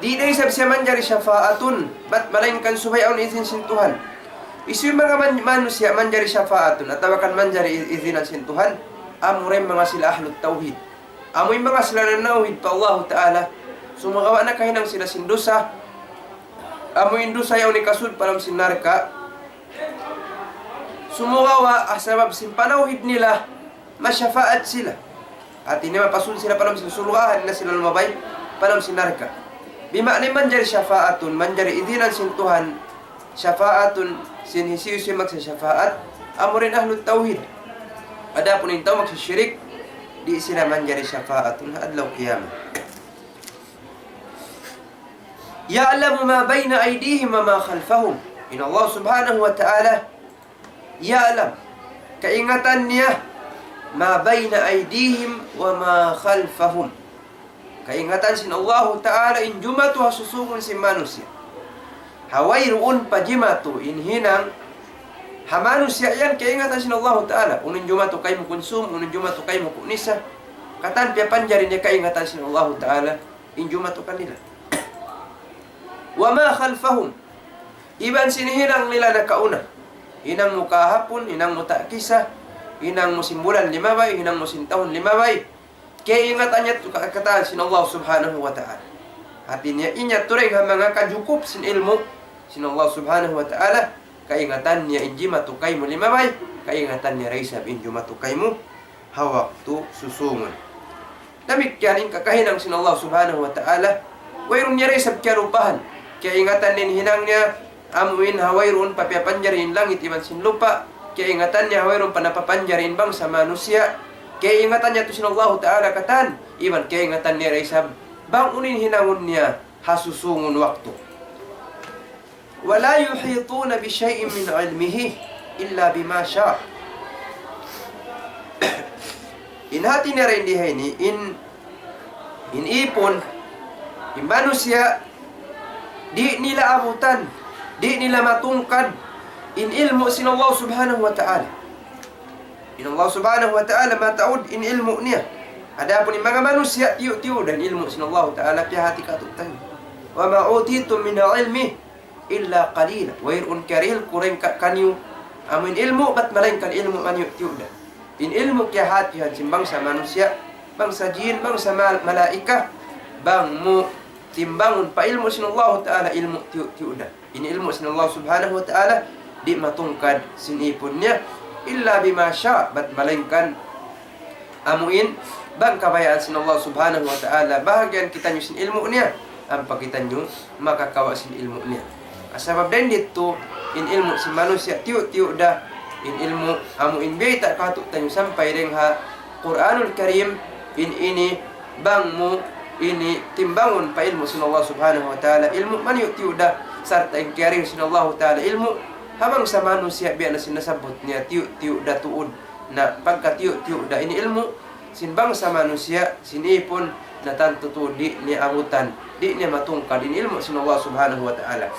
Di' da isab siya manjari syafaatun, bat malaingkan subay awn izin sin Tuhan. Hisiyu in manga man-, manusiya' manjari syafaatun, atawa kan manjari i-, izinan sin Tuhan, amu ra in manga sila ahlut tawhid. Amu in manga sila nanawhid pa Allahu Ta'ala, sumagawa' nakahinang sila sin dusa, amu in dusa yaun hikasud pa lawm sin narka'. Sumagawa', ha sabab sin panawhid nila, masyafaat sila. Hati niya mapasud sila pa lawm sin surga', di' na sila lumabay pa lawm sin narka'. Bima'na manjari syafaatun, manjari izinan sin Tuhan, syafaatun sin hisiyu-siyu magsasyafaat, amu ra in ahlut tawhid. Adapun in tau magsasyirik, di' sila manjari syafaatun ha adlaw qiyamah. يعلم ما بين أيديهم وما خلفهم. In Allah Subhanahu wa Ta'ala, يعلم, kaingatan niya, ما بين أيديهم وما خلفهم. Kaingatan sin Allahu Ta'ala in jumatu ha susūngun sin manusiya'. Ha wayruun pa jimatu in hinang ha manusiya' yan kaingatan sin Allahu Ta'ala. Unu in jumatu kaymu kunsum, unu in jumatu kaymu kunisa. Katan piyapanjari niya kaingatan sin Allahu Ta'ala in jumatu kanila. وما خلفهم. Iban sin hinang nila nakauna. Hinang mu kahapun, hinang mu tagkisa, hinang mu sin bulan limabay, hinang mu sin tahun limabay. Kaingatan niya yadtu ka-, katan sin Allah Subhanahu wa Ta'ala. Hati niya in yadtu dayn ha manga kajukup sin ilmu' sin Allah Subhanahu wa Ta'ala. Kaingatan niya in jimatu kaymu limabay, kaingatan niya da isab in jumatu kaymu ha waktu susūngun. Damikkiyan in kakahinang sin Allah Subhanahu wa Ta'ala, wayruun niya da isab kiyalupahan. Kaingatan niya in hinang niya, amu in ha wayruun pa piyapanjari in langit iban sin lupa', kaingatan niya ha wayruun pa napapanjari in bangsa manusiya', kaingatan niya yadtu sin Allahu Ta'ala katan, iban kaingatan niya da isab bang unu in hinangun niya ha susūngun waktu. ولا يحيطون بشيء من علمه إلا بما شاء. In hati niya dayn di ha ini, in, in ipun, in manusiya', di' nila abutan, di' nila matungkad, in ilmu' sin Allah Subhanahu wa Ta'ala. In Allah Subhanahu wa Ta'ala mataud in ilmu' niya. Adapun in manga manusiya', tiyu'-tiyu' da in ilmu' sin Allah Ta'ala piyahati kātu'niyu. وما أوتيتم من العلم إلا قليلا. Wayruun kiyarihil ku dayn ka-, kaniyu amu in ilmu', bat malaingkan ilmu' maniyu'-tiyu' da. In ilmu' kiyahatihan sin bangsa manusiya', bangsa jin, bangsa mal-, malaikat, bang mu timbangun pa ilmu' sin Allah Ta'ala, ilmu' tiyu'-tiyu' da. In ilmu' sin Allah Subhanahu wa Ta'ala, di' matungkad sin ipun niya, إلا بما شاء, bat malaingkan amu in bang kabayaan sin Allah Subhanahu wa Ta'ala, bahagian kitaniyu sin ilmu' niya, ampa kitaniyu makakawa' sin ilmu' niya. Sabab dayn didtu, in ilmu' sin manusiya' tiyu'-tiyu' da, in ilmu' amu in biyayta' kātu'niyu sampay dayn ha Qur'anul Karim, in ini bang mu ini timbangun pa ilmu' sin Allah Subhanahu wa Ta'ala, ilmu' maniyu'-tiyu' da, sarta' in kiyarihil sin Allah Ta'ala ilmu' ha bangsa manusiya' biya' na sin nasabbut niya, tiyu'-tiyu' da tuud. Na pagka tiyu'-tiyu' da in ilmu' sin bangsa manusiya', sin ipun, na tantu tuud di' niya abutan, di' niya matungkad in ilmu' sin Allah Subhanahu wa Ta'ala.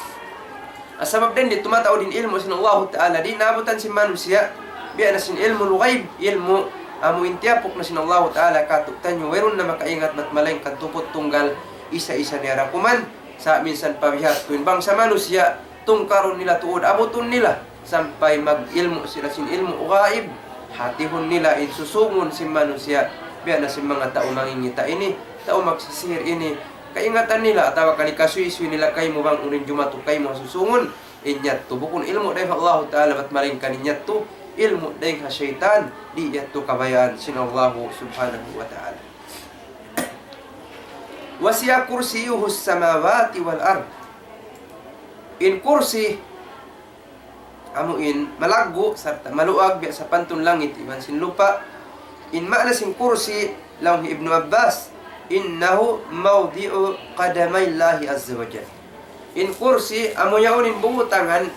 Sabab dayn didtu mataud in ilmu' sin Allahu Ta'ala, di' naabutan sin manusiya', biya' na sin ilmul ghaib, ilmu' amu in tiyapuk na sin Allahu Ta'ala kātu'niyu, wayruun na makaingat bat malaingkan tuput tunggal, isa-isa niya da kuman, sa' minsan pa biya' ha yan in bangsa manusiya', tungkarun nila tuud, abutun nila, sampay mag-ilmu' sila sin ilmu' ghaib, hatihun nila in susungun sin manusiya', biya' na sin manga tau mangingita' ini, tau magsisihir ini, kaingatan nila, atawa kan hikasuysuy nila kaymu bang unu in jumatu kaymu ha susungun, in yadtu bukun ilmu' dayn ha Allahu Ta'ala, bat malaingkan in yadtu ilmu' dayn ha saytan, di' yadtu kabayaan sin Allahu Subhanahu wa Ta'ala. وسع كرسيه السماوات والأرض. In kursi, amu in malaggu' sarta' maluag biya' sapantun langit iban sin lupa'. In maana sin kursi, laung hi Ibnu Abbas, إنه موضع قدمي الله عز وجل. In kursi, amu yaun in butangan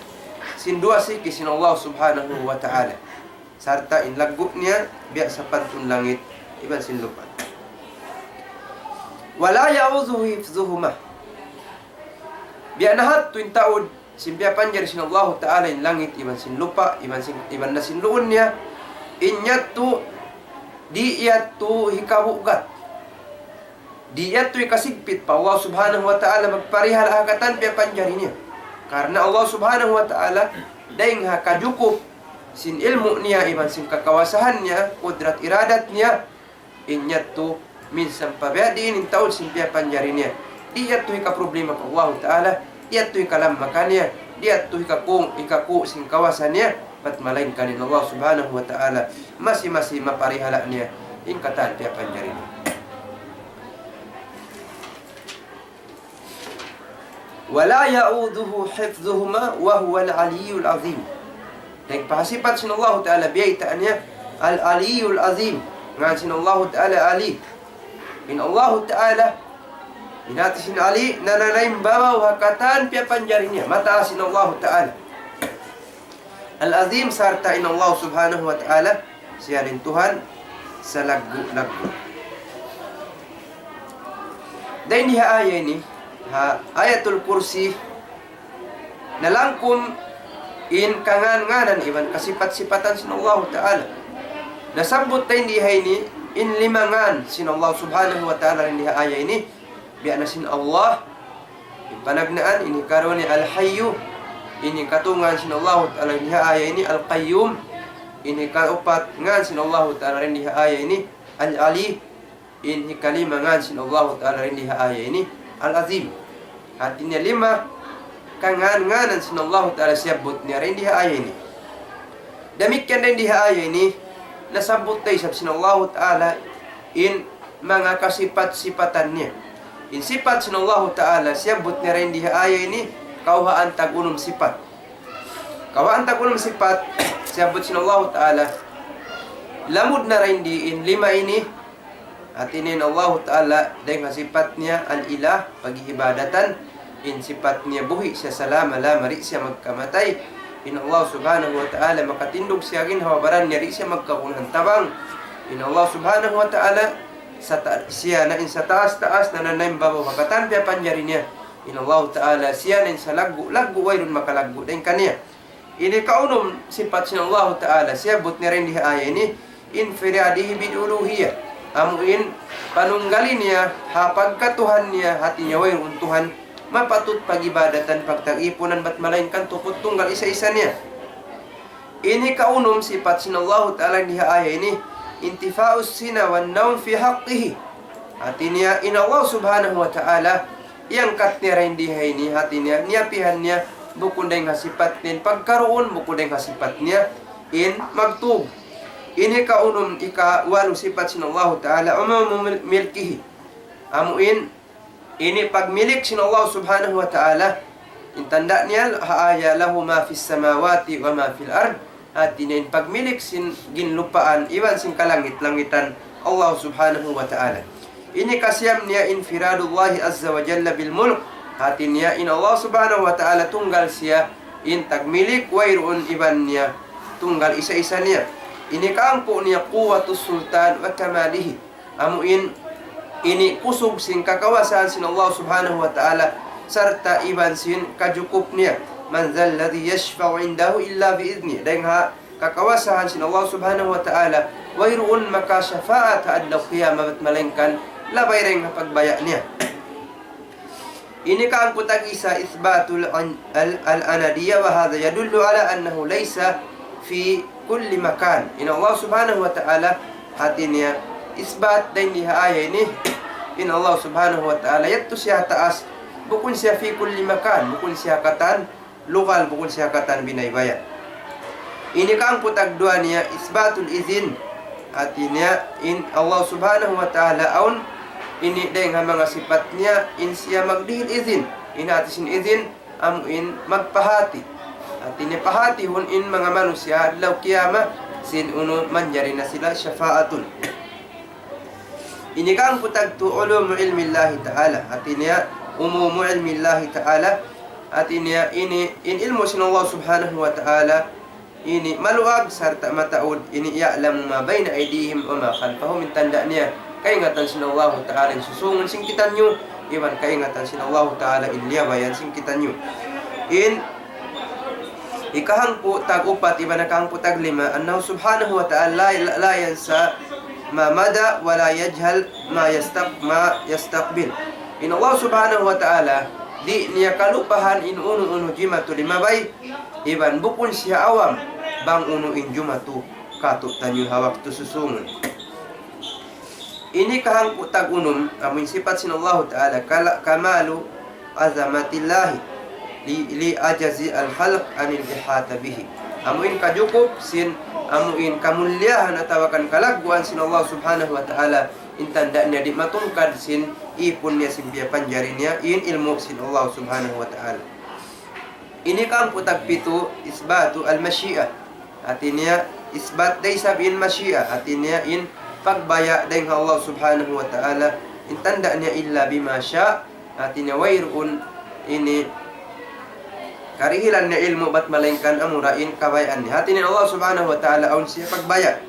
sin duwa siki sin Allah Subhanahu wa Ta'ala. Sarta' in laggu' niya, biya' sapantun langit iban sin lupa'. ولا يؤوده حفظهما. Biya' na hadtu in taud, sin piyapanjari sin Allahu Ta'ala in langit iban sin lupa', iban sin, iban na sin luun niya, in yadtu, di' yadtu hikabugat. Di' yadtu hikasigpit pa Allah Subhanahu wa Ta'ala magparihala' ha katan piyapanjari niya. Karna' Allah Subhanahu wa Ta'ala, dayn ha kajukup sin ilmu' niya, iban sin kakawasahan niya, kudrat iradat niya, in yadtu, minsan pa biya' diin in taud sin piyapanjari niya. Di' yadtu hikaproblema pa Allahu Ta'ala, di' yadtu hikalamma kaniya, di' yadtu hikaku', hikaku' sin kawasa niya, bat malaingkan in Allah Subhanahu wa Ta'ala, masi-masi maparihala' niya, in katan piyapanjari niya. ولا يؤوده حفظهما وهو العلي العظيم. Dayn pa ha sipat sin Allahu Ta'ala biyayta' niya, Al-Aliyul Azim. Ngan sin Allahu Ta'ala Ali. In Allahu Ta'ala, in hati sin Ali, nananaim babaw ha katan piyapanjari niya. Mataas in Allahu Ta'ala. Al-Azim, sarta' in Allah Subhanahu wa Ta'ala, siya in Tuhan salaggu'-laggu'. Dayn di ha aya ini, ha Ayatul Kursi, nalangkum in kangan-nganan iban kasipat-sipatan sin Allah Ta'ala. Nasabbut dayn di ha ini, in lima ngan sin Allah Subhanahu wa Ta'ala dayn di ha aya ini, biya' na sin Allah, in panagnaan, in hikaruwa niya Al-Hayyu, in hikatū ngan sin Allahu Ta'ala dayn di ha aya ini Al-Qayyum, in hikaupat ngan sin Allahu Ta'ala dayn di ha aya ini Al-Ali, in hikalima ngan sin Allahu Ta'ala dayn di ha aya ini Al-Azim. Hati niya lima kangan-nganan sin Allahu Ta'ala siyabbut niya dayn di ha aya ini. Damikkiyan dayn di ha aya ini, nasabbut da isab sin Allahu Ta'ala in manga kasipat-sipatan niya. In sipat sin Allahu Ta'ala, siyabbut niya dayn di ha aya ini, kawhaan tag unum sipat. Kawhaan tag unum sipat, siyabbut sin Allahu Ta'ala, lamud na dayn di in lima ini, hati niya in Allahu Ta'ala, dayn ha sipat niya, al-ilah, pag-iibadatan, In sipat niya buhi' siya salama-lama, di' siya magkamatay. In Allah Subhanahu wa Ta'ala makatindug siya ginhawa-baran niya, di' siya magkakunahan tabang. In Allah Subhanahu wa Ta'ala sata-, siya na in sataas-taas, nananaym babaw ha katan piyapanjari niya. In Allah Ta'ala siya na in salaggu'-laggu', wayruun makalaggu' dayn kaniya. Ini kaunum sipat sin Allahu Ta'ala, siyabbut niya dayn di ha aya ini, انفراده بالألوهية. Amu in panunggali niya ha pagkatuhan niya, hati niya wayruun Tuhan mapatut pag-ibadatan, pagtagipunan, bat malaingkan tuput tunggal isa-isa niya. Ini kaunum sipat sin Allahu Ta'ala di ha aya ini, انتفاء السنة والنوم في حقه. Hati niya, in Allah Subhanahu wa Ta'ala, iyangkat niya dayn di ha ini, hati niya, niyapihan niya, bukun dayn ha sipat niya in pagkaruun, bukun dayn ha sipat niya in magtug. Ini kaunum, ikawalu sipat sin Allahu Ta'ala, عموم مل-، ملكه. Amu in, ini pagmilik sin Allah Subhanahu wa Ta'ala, in tanda' niya, ha aya, له ما في السماوات وما في الأرض. Hati niya in pagmilik sin ginlupaan iban sin kalangit-langitan Allah Subhanahu wa Ta'ala. Ini kasiyam niya انفراد الله عز وجل بالملك. Hati niya in Allah Subhanahu wa Ta'ala tunggal siya in tagmilik, wayruun iban niya, tunggal isa-isa niya. Ini kahangpu' niya قوة السلطان وكماله. Amu in, ini kusug sin kakawasahan sin Allah Subhanahu wa Ta'ala, sarta' iban sin kajukup niya. من ذا الذي يشفع عنده إلا بإذنه. Dayn ha kakawasahan sin Allah Subhanahu wa Ta'ala, wayruun makasyafaat ha adlaw qiyamah bat malaingkan labay dayn ha pagbaya' niya. Ini kahangpu' tag-isa إثبات الأن-، ال-، الأنانية، وهذا يدل على أنه ليس في كل مكان. In Allah Subhanahu wa Ta'ala, hati niya, isbat dayn di ha aya ini, in Allah Subhanahu wa Ta'ala, yadtu siya ha taas, bukun siya في كل مكان, bukun siya katan lugal, bukun siya katan binaybaya'. Ini kahangpu' tagduwa niya, إثبات الإذن. Hati niya, in Allah Subhanahu wa Ta'ala awn, ini dayn ha manga sipat niya, in siya magdihil izin. In hati sin izin, amu in magpahāti. Hati niya pahatihun in manga manusiya' adlaw qiyamah, sin unu manjari na sila shafaatun. Ini kahangpu' tagtu علوم علم الله تعالى. Hati niya, عموم علم الله تعالى. Hati niya, ini, in ilmu' sin Allah Subhanahu wa Ta'ala, ini maluag sarta' mataud, ini يعلم ما بين أيديهم وما خلفهم, in tanda' niya, kaingatan sin Allah Ta'ala in susūngun sin kitaniyu, iban kaingatan sin Allah Ta'ala in liyabayan sin kitaniyu. In ikahangpu' tag-upat iban kahangpu' taglima, أنه سبحانه وتعالى لا، لا ينسى ما مضى ولا يجهل ما يستق-، ما يستقبل. In Allah Subhanahu wa Ta'ala, di' niya kalupahan in unu-unu jimatu limabay, iban bukun siya awam bang unu in jumatu kātu'niyu ha waktu susūngun. Ini kahangpu' tag-unum, amu in sipat sin Allahu Ta'ala, kala-, كمال عظمة الله ل-، لعجز الخلق عن الإحاطة به. Amu in kajukup sin, amu in kamulliyahan atawa kan kalagguan sin Allah Subhanahu wa Ta'ala, in tanda' niya di' matungkad sin ipun niya sin piyapanjari niya, in ilmu' sin Allah Subhanahu wa Ta'ala. Ini kahangpu' tagpitu, إثبات المشيئة. Hati niya, isbat da isab in mashi'a. Hati niya, in pagbaya' dayn ha Allah Subhanahu wa Ta'ala, in tanda' niya إلا بما شاء. Hati niya, wayruun ini karihilan niya ilmu' bat malaingkan amura in kabayaan niya. Hati niya, Allah Subhanahu wa Ta'ala awn siya pagbaya'.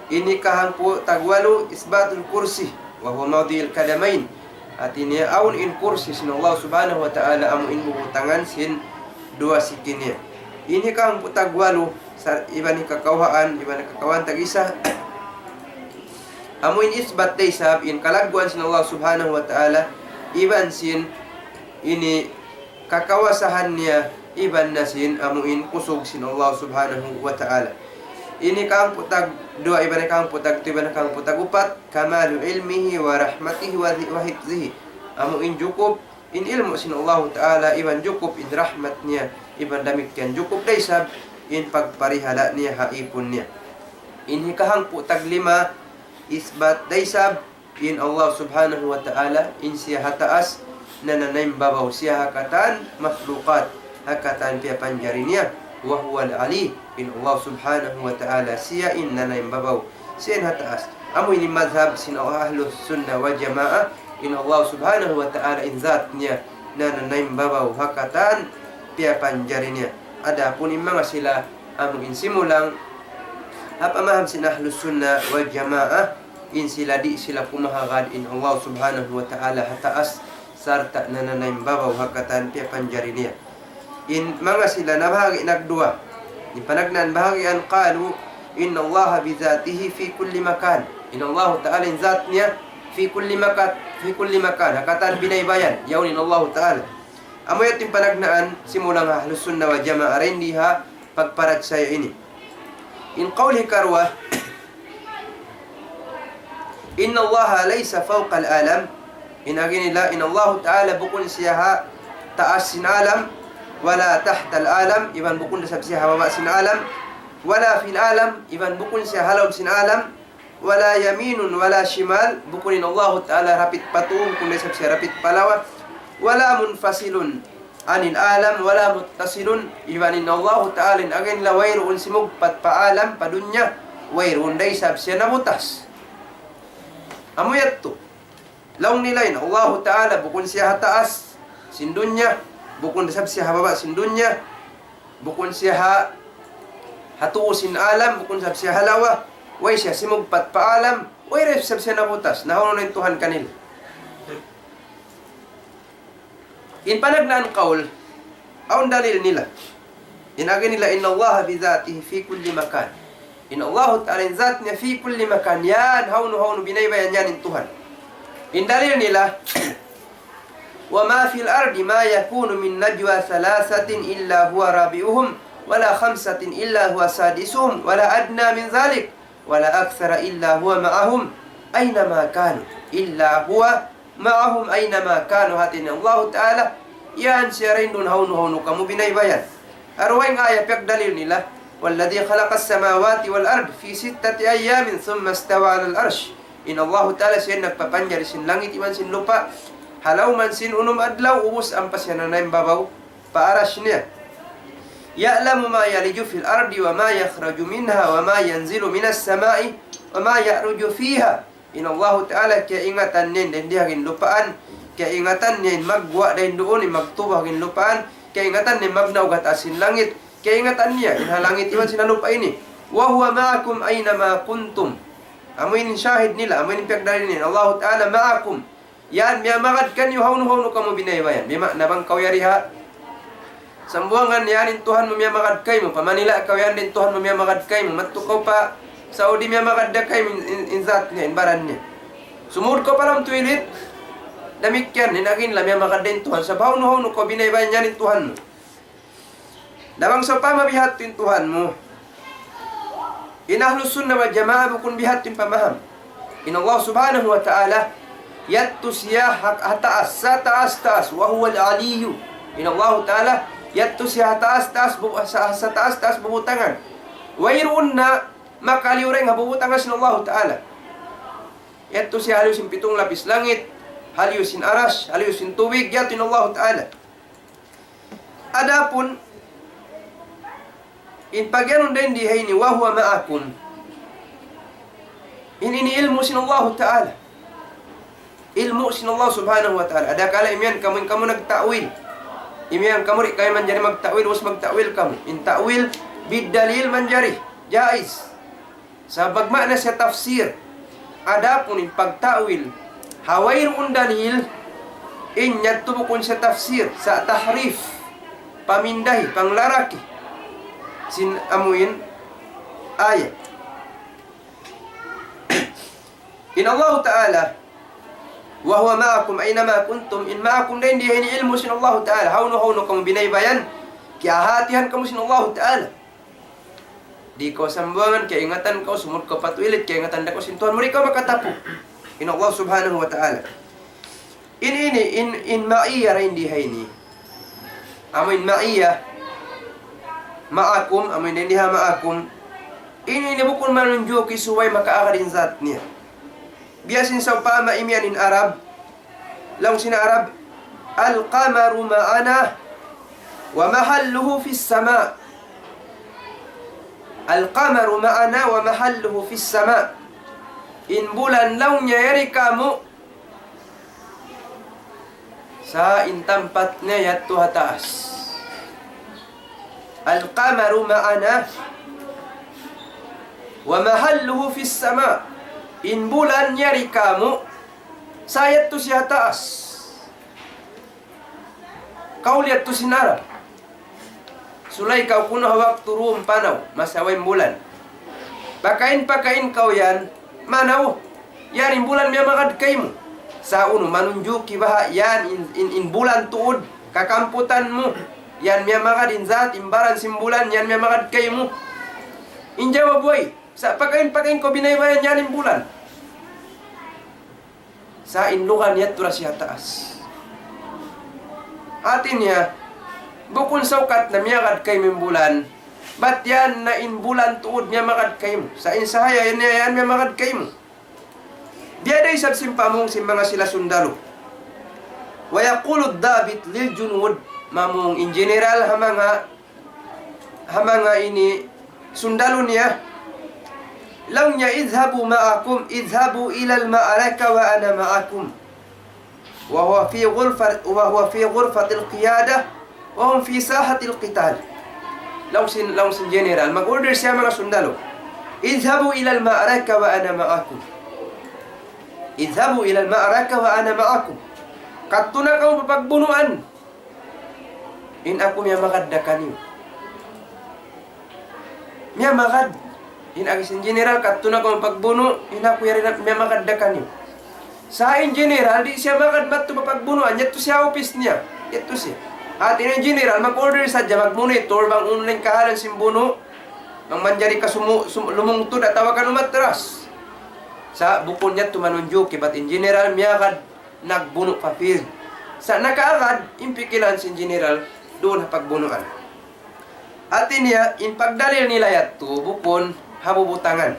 Ini kahangpu' tagwalu, إثبات الكرسي وهو موضع القدمين. Hati niya awn in kursi sin Allah Subhanahu wa Ta'ala amu in bubutangan sin duwa siki niya. Ini kahangpu' tagwalu, sar-, iban hikakawhaan, iban hikakawhaan tag-isa. Amu in isbat da isab in kalagguan sin Allah Subhanahu wa Ta'ala, iban sin ini kakawasahan niya iban na sin amu in kusug sin Allah Subhanahu wa Ta'ala. Ini kahangpu' tagduwa iban kahangpu' tagtu iban kahangpu' tagupat, كمال علمه ورحمته وحفظه. Amu in jukup in ilmu' sin Allahu Ta'ala iban jukup in rahmat niya iban damikkiyan jukup da isab in pagparihala' niya ha ipun niya. Ini kahangpu' taglima isbat da isab in Allah Subhanahu wa Ta'ala, in siya ha taas, nananaym babaw siya ha katan makhlukat, ha katan piyapanjari niya, وهو العلي, in Allah Subhanahu wa Ta'ala, siya in nanaym babaw, siya in ha taas. Amu ini madhab sin Ahlus Sunnah wal Jamaah, in Allah Subhanahu wa Ta'ala, in zat niya, nananaim babaw ha katan piyapanjari niya. Adapun in manga sila amu in simulang ha pamaham sin Ahlus Sunnah wal Jamaah, in sila di' sila pumahagad in Allah Subhanahu wa Ta'ala ha taas sarta' nananaim babaw ha katan piyapanjari niya. In manga sila nabahagi' nagduwa. In panagnaan bahagian قالوا إن الله بذاته في كل مكان. In Allahu Ta'ala in zat niya في كل مكان، في كل مكان. Ha katan binaybayan, yaun in Allahu Ta'ala. Amu yadtu in panagnaan simulang Ahlus Sunnah wal Jamaah dayn di ha pagparachaya ini. In qawl hikaruwa, إن الله ليس فوق العالم. In agi nila, in Allahu Ta'ala bukun siya ha taas sin alam, ولا تحت العالم, iban bukun da isab siya ha baba' sin alam, ولا في العالم, iban bukun siya ha lawm sin alam, ولا يمين ولا شمال, bukun in Allahu Ta'ala rapit pa tuu, bukun da isab siya rapit pa lawa, ولا منفصل عن العالم ولا متصل, iban in Allahu Ta'ala in agi nila wayruun simugpat pa alam, pa dunya, wayruun da isab siya nabutas. Amu yadtu. Laung nila in Allahu Ta'ala bukun siya ha taas sin dunya, bukun da isab siya ha baba' sin dunya, bukun siya ha, ha tuu sin alam, bukun isab siya ha lawa, way siya simugpat pa alam, way da isab siya nabutas. Na hawnu in Tuhan kanila? In panagnaan qawl, awn dalil nila. In agi nila, إن الله بذاته في كل مكان. In Allahu Ta'ala in zat niya في كل مكان. Yan, hawnu-hawnu binaybayan yan in Tuhan. In dalil nila, وما في الأرض ما يكون من نجوى ثلاثة إلا هو رابعهم ولا خمسة إلا هو سادسهم ولا أدنى من ذلك ولا أكثر إلا هو معهم أينما كانوا، إلا هو معهم أينما كانوا. Hati niya Allahu Ta'ala, yan siya dayn duun hawnu-hawnu kamu binaybayan. Aruwa in aya piyagdalil nila, والذي خلق السماوات والأرض في ستة أيام ثم استوى على العرش. In Allahu Ta'ala siya nagpapanjari sin langit iban sin lupa' ha lawm sin unum adlaw, ubus ampa siya nananaim babaw pa aras niya. يعلم ما يلج في الأرض وما يخرج منها وما ينزل من السماء وما يعرج فيها. In Allahu Ta'ala kiyaingatan niya in dayn di ha ginlupaan, kiyaingatan niya in magguwa' dayn duun, in magtubu' ha ginlupaan, kiyaingatan niya in magnaug ha taas sin langit, kiyaingatan niya in ha langit iban sin ha lupa' ini. وهو معكم أينما كنتم. Amu in shahid nila, amu in piyagdalil nila, Allahu Ta'ala معكم. Yan, miyamagad kaniyu hawnu-hawnu kamu binaybayan. Bima'na bang kaw yari ha Sambuwangan, yan in Tuhan mu miyamagad kaymu, pa Manila kaw, yan da in Tuhan mu miyamagad kaymu, madtu kaw pa Saudi miyamagad da kaymu in, in, in zat niya, in baran niya. Sumud kaw pa lawm tuwilit, damikkiyan, in agi nila miyamagad da in Tuhan, sabab hawnu-hawnu kaw binaybayan, yan in Tuhan mu. Na bang sawpama bihadtu in Tuhan mu. In Ahlus Sunnah wal Jamaah bukun bihadtu in pamaham. In Allah Subhanahu wa Ta'ala, yadtu siya ha, ha taas, sataas-taas, وهو العلي. In Allah Ta'ala, yadtu siya ha taas-taas, bu-, sa, sataas-taas bubutangan. Wayruun na makaliyu dayn ha bubutangan sin Allah Ta'ala. Yadtu siya ha liyu sin pitung lapis langit, ha liyu sin aras, ha liyu sin tubig, yadtu in Allah Ta'ala. Adapun in pagiyanun dayn di ha ini, وهو معكم. In ini ilmu' sin Allahu Ta'ala. Ilmu' sin Allah Subhanahu wa Ta'ala. Adakala imiyan kamu, in kamu nagta'wil. Imiyan kamu di' kamu manjari magta'wil, ubus magta'wil kamu. In ta'wil bid dalil manjari. Jaiz. Sabab magmaana siya tafsir. Adapun in pagta'wil ha wayruun dalil, in yadtu bukun siya tafsir, sa' tahrif, pamindahi, panglaraki sin amuin ayat. In Allah Ta'ala, وهو معكم أينما كنتم, in معكم dayn di ha ini ilmu' sin Allah Ta'ala, hawnu-hawnu kamu binaybayan, kiyahatihan kamu sin Allah Ta'ala. Di' kaw Sambuwangan, kiyaingatan kaw, sumud kaw pa tuwilit, kiyaingatan da kaw sin Tuhan mu, di' kaw makatapu'. In Allah Subhanahu wa Ta'ala. In ini, in, in ma'iyya dayn di ha ini. Amu in ma'iyya, معكم, amu in dayn di ha معكم. In ini bukun manunjuki subay makaagad in zat niya. Biya' sin sawpama imiyan in Arab, laung sin Arab, القمر معنا ومحله في السماء. القمر معنا ومحله في السماء. In bulan laung niya yari kāmu' Sa' in tampat niya yadtu ha taas. القمر معنا ومحله في السماء. In bulan yari kāmu', sa' yadtu siya ha taas. Kaul yadtu sin Arab. Sulay kaw kunu' ha waktu dum panaw, masa way in bulan. Pakain-pakain kaw yan, manaw, yan in bulan miyamagad kaymu. Sa' unu, manunjuki baha' yan in, in, in bulan tuud, kakamputan mu, yan miyamagad in zat, in baran sin bulan, yan miyamagad kaymu. In jawab way, sa' pakain-pakain kaw binaybayan yan in bulan. Sa' in lugal niya yadtu da siya ha taas. Hati niya, bukun saukat na miyagad kaymu in bulan, bat yan na in bulan tuud miyamagad kaymu. Sa' in sahaya yan, yan miyamagad kaymu. Biya' da isab sin pamung sin manga sila sundalu. ويقول الضابط للجنود, mamung in general ha manga ha manga ini sundalu niya, laung niya, اذهبوا معكم، اذهبوا إلى المعركة وأنا معكم. وهو في غرفة، وهو في غرفة القيادة وهم في ساحة القتال. Laung sin, laung sin general, mag-order siya manga sundalu. اذهبوا إلى المعركة وأنا معكم. اذهبوا إلى المعركة وأنا معكم. Kadtu na kamu pa pagbunuan. In aku miyamagad da kaniyu. Miyamagad. In agi sin general, kadtu na kamu pagbunu', in aku yari na miyamagad da kaniyu. Sa' in general, di' siya magad madtu pa pagbunuan, yadtu siya ha upis niya. Yadtu siya. Hati niya in general, mag-order sadja, mag-monitor, bang unu na in kahalan sin bunu', bang manjari ka sumu-, sum-, lumungtud atawa ka umatras. Sa' bukun yadtu manunjuki, bat in general, miyagad, nagbunu' pa field. Sa' nakaagad, in pikilan sin general, duun ha pagbunuan. Hati niya, in pagdalil nila yadtu, bukun ha bubutangan.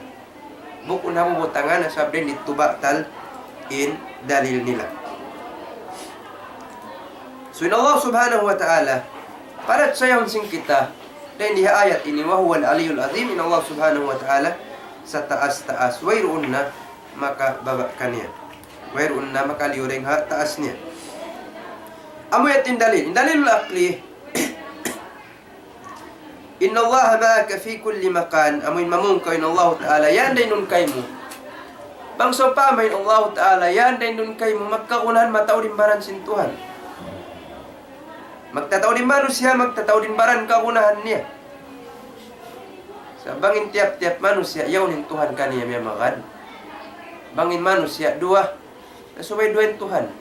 Bukun ha bubutangan, sabab dayn didtu batal in dalil nila. So, in Allah Subhanahu wa Ta'ala, parachayahun sin kita, dayn di ha ayat ini, وهو العلي العظيم, in Allah Subhanahu wa Ta'ala, sataas-taas, wayruun na makababa' kaniya. Wayruun na makaliyu dayn ha taas niya. Amu yadtu in dalil. In dalilul aqli, إن الله معك في كل مكان. Amu in mamung kaw in Allahu Ta'ala, yan dayn duun kaymu. Bang sawpama in Allahu Ta'ala, yan dayn duun kaymu, magkagunahan mataud in baran sin Tuhan. Magtataud in manusiya', magtataud in baran kagunahan niya. Sa' bang in tiyap-tiyap manusiya', yaun in Tuhan kaniya miyamagad. Bang in manusiya', duwa, na subay duwa in Tuhan.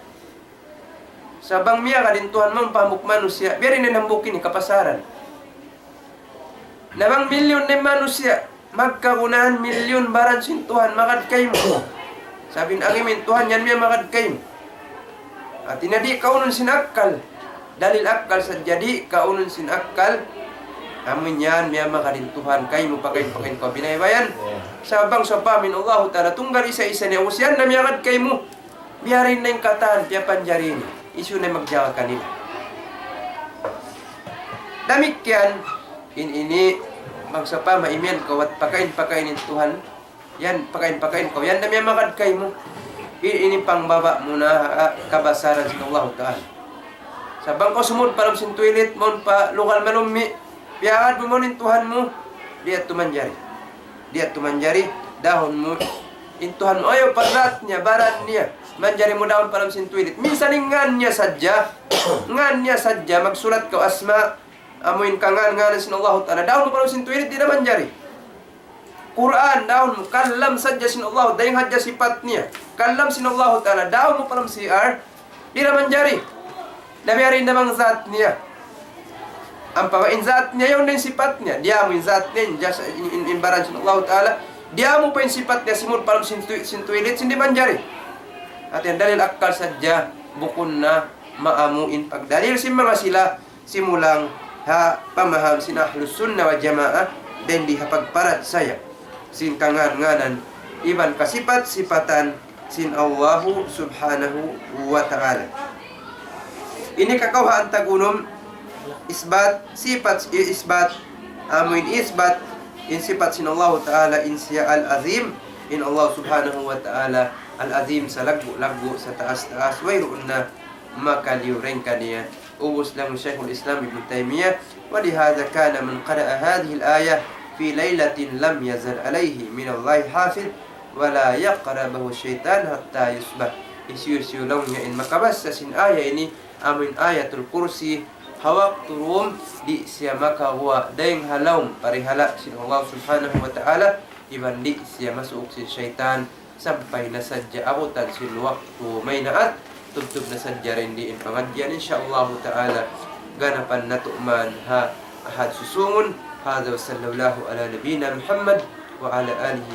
Sa' bang miyagad in Tuhan mawn pa hambuuk manusiya', biya' diin in hambuuk ini kapasaran. Na bang milyun na in manusiya', magkagunahan milyun baran sin Tuhan magad kaymu. Sabab in agi mu in Tuhan yan miyamagad kaymu. Hati niya di' kaunun sin akkal. Dalil akkal sadja di' kaunun sin akkal. Amu in yan miyamagad in Tuhan kaymu pakain-pakain kaw binaybayan. Sabab bang sawpama in Allahu Ta'ala tunggal isa-isa niya usiyan na miyagad kaymu. Biya' diin na in katan, piyapanjari ini. Hisiyu na in magjaga kanila. Damikkiyan, in ini, bang sawpama imiyan kaw bat pakain-pakain in Tuhan, yan, pakain-pakain kaw, yan na miyamagad kaymu. In ini pangbaba' mu na, ah, kabasaran sin Allahu Ta'ala. Sa' bang kaw sumud pa lawm sin toilet, mawn pa lugal malummi', piyaagad mu mawn in Tuhan mu, di' yadtu manjari. Di' yadtu manjari, dahun mu in Tuhan mu. Ayaw pa zat niya, baran niya. Manjari mu dahun pa lawm sin toilet. Minsan in ngan niya sadja, ngan niya sadja, magsulat kaw asma', amu in kangan-nganan sin Allahu Ta'ala. Dahun mu pa lawm sin toilet, di' na manjari. Qur'an, dahun mu, kalam sadja sin Allahu, dayn hadja sipat niya. Kalam sin Allahu Ta'ala, dahun mu pa lawm C R, di' na manjari. Na biya' diin na bang zat niya. Ampa in zat niya, yaun na in sipat niya. Diyamu in zat niya, in jas-, in, in, in baran sin Allahu Ta'ala. Diyamu pa in sipat niya, simud pa lawm sin tu-, sin toilet, sin di' manjari. Hati niya dalil akkal sadja, bukun na maamu in pagdalil sin manga sila, simulang ha pamaham sin Ahlus Sunnah wal Jamaah, dayn di ha pagparachaya sin kangan-nganan iban kasipat-sipatan sin Allahu Subhanahu wa Ta'ala. Ini kakawhaan tagunum, isbat, sipat, i-, isbat, amu in isbat, in sipat sin Allahu Ta'ala, in siya Al-Azim, in Allah Subhanahu wa Ta'ala, Al-Azim, salaggu'-laggu', sataas-taas, wayruun na makaliyu dayn kaniya. Ubus laung Shaykhul Islam Ibn Taymiyyah, ولهذا كان من قرأ هذه الآية في ليلة لم يزل عليه من الله حافظ ولا يقربه شيطان حتى يصبح. Hisiyu-siyu laung niya in makabasa sin aya ini, amuin Ayatul Kursi, ha waktu dum, di' siya makaguwa' dayng ha lawm parihala' sin Allah Subhanahu wa Ta'ala, iban di' siya masuuk sin saytan, sampay na sadja abutan sin waktu maynaat, tubtub na sadja dayn di in pangadjian, insya Allahu Ta'ala, ganapan natu' man ha Ahad susungun. هذا وصلى الله على نبينا محمد وعلى آله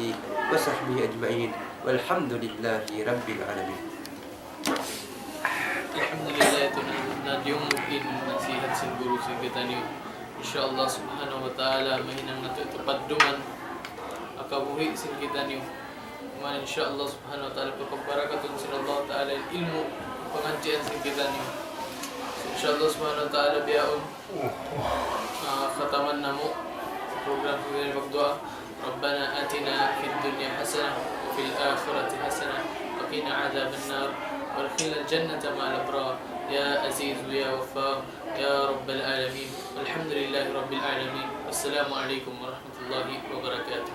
وصحبه أجمعين. والحمد لله رب العالمين. Alhamdulillah, yadtu na, na diyungug in nasihat sin guru sin kitaniyu. Insya Allah Subhanahu wa Ta'ala, mahinang natu' yadtu padduman ha kabuhi' sin kitaniyu. Amu in insya Allah Subhanahu wa Ta'ala, pagbarakatun sin Allah Ta'ala in ilmu' pangadjian sin kitaniyu. So, insya Allah Subhanahu wa Ta'ala, bihaun, ah, khataman namu' program sin kitaniyu magduwaa. ربنا آتنا في الدنيا حسنة وفي الآخرة حسنة وقنا عذاب النار وأدخلنا الجنة مع الأبرار يا عزيز يا غفار يا رب العالمين. والحمد لله رب العالمين. والسلام عليكم ورحمة الله وبركاته.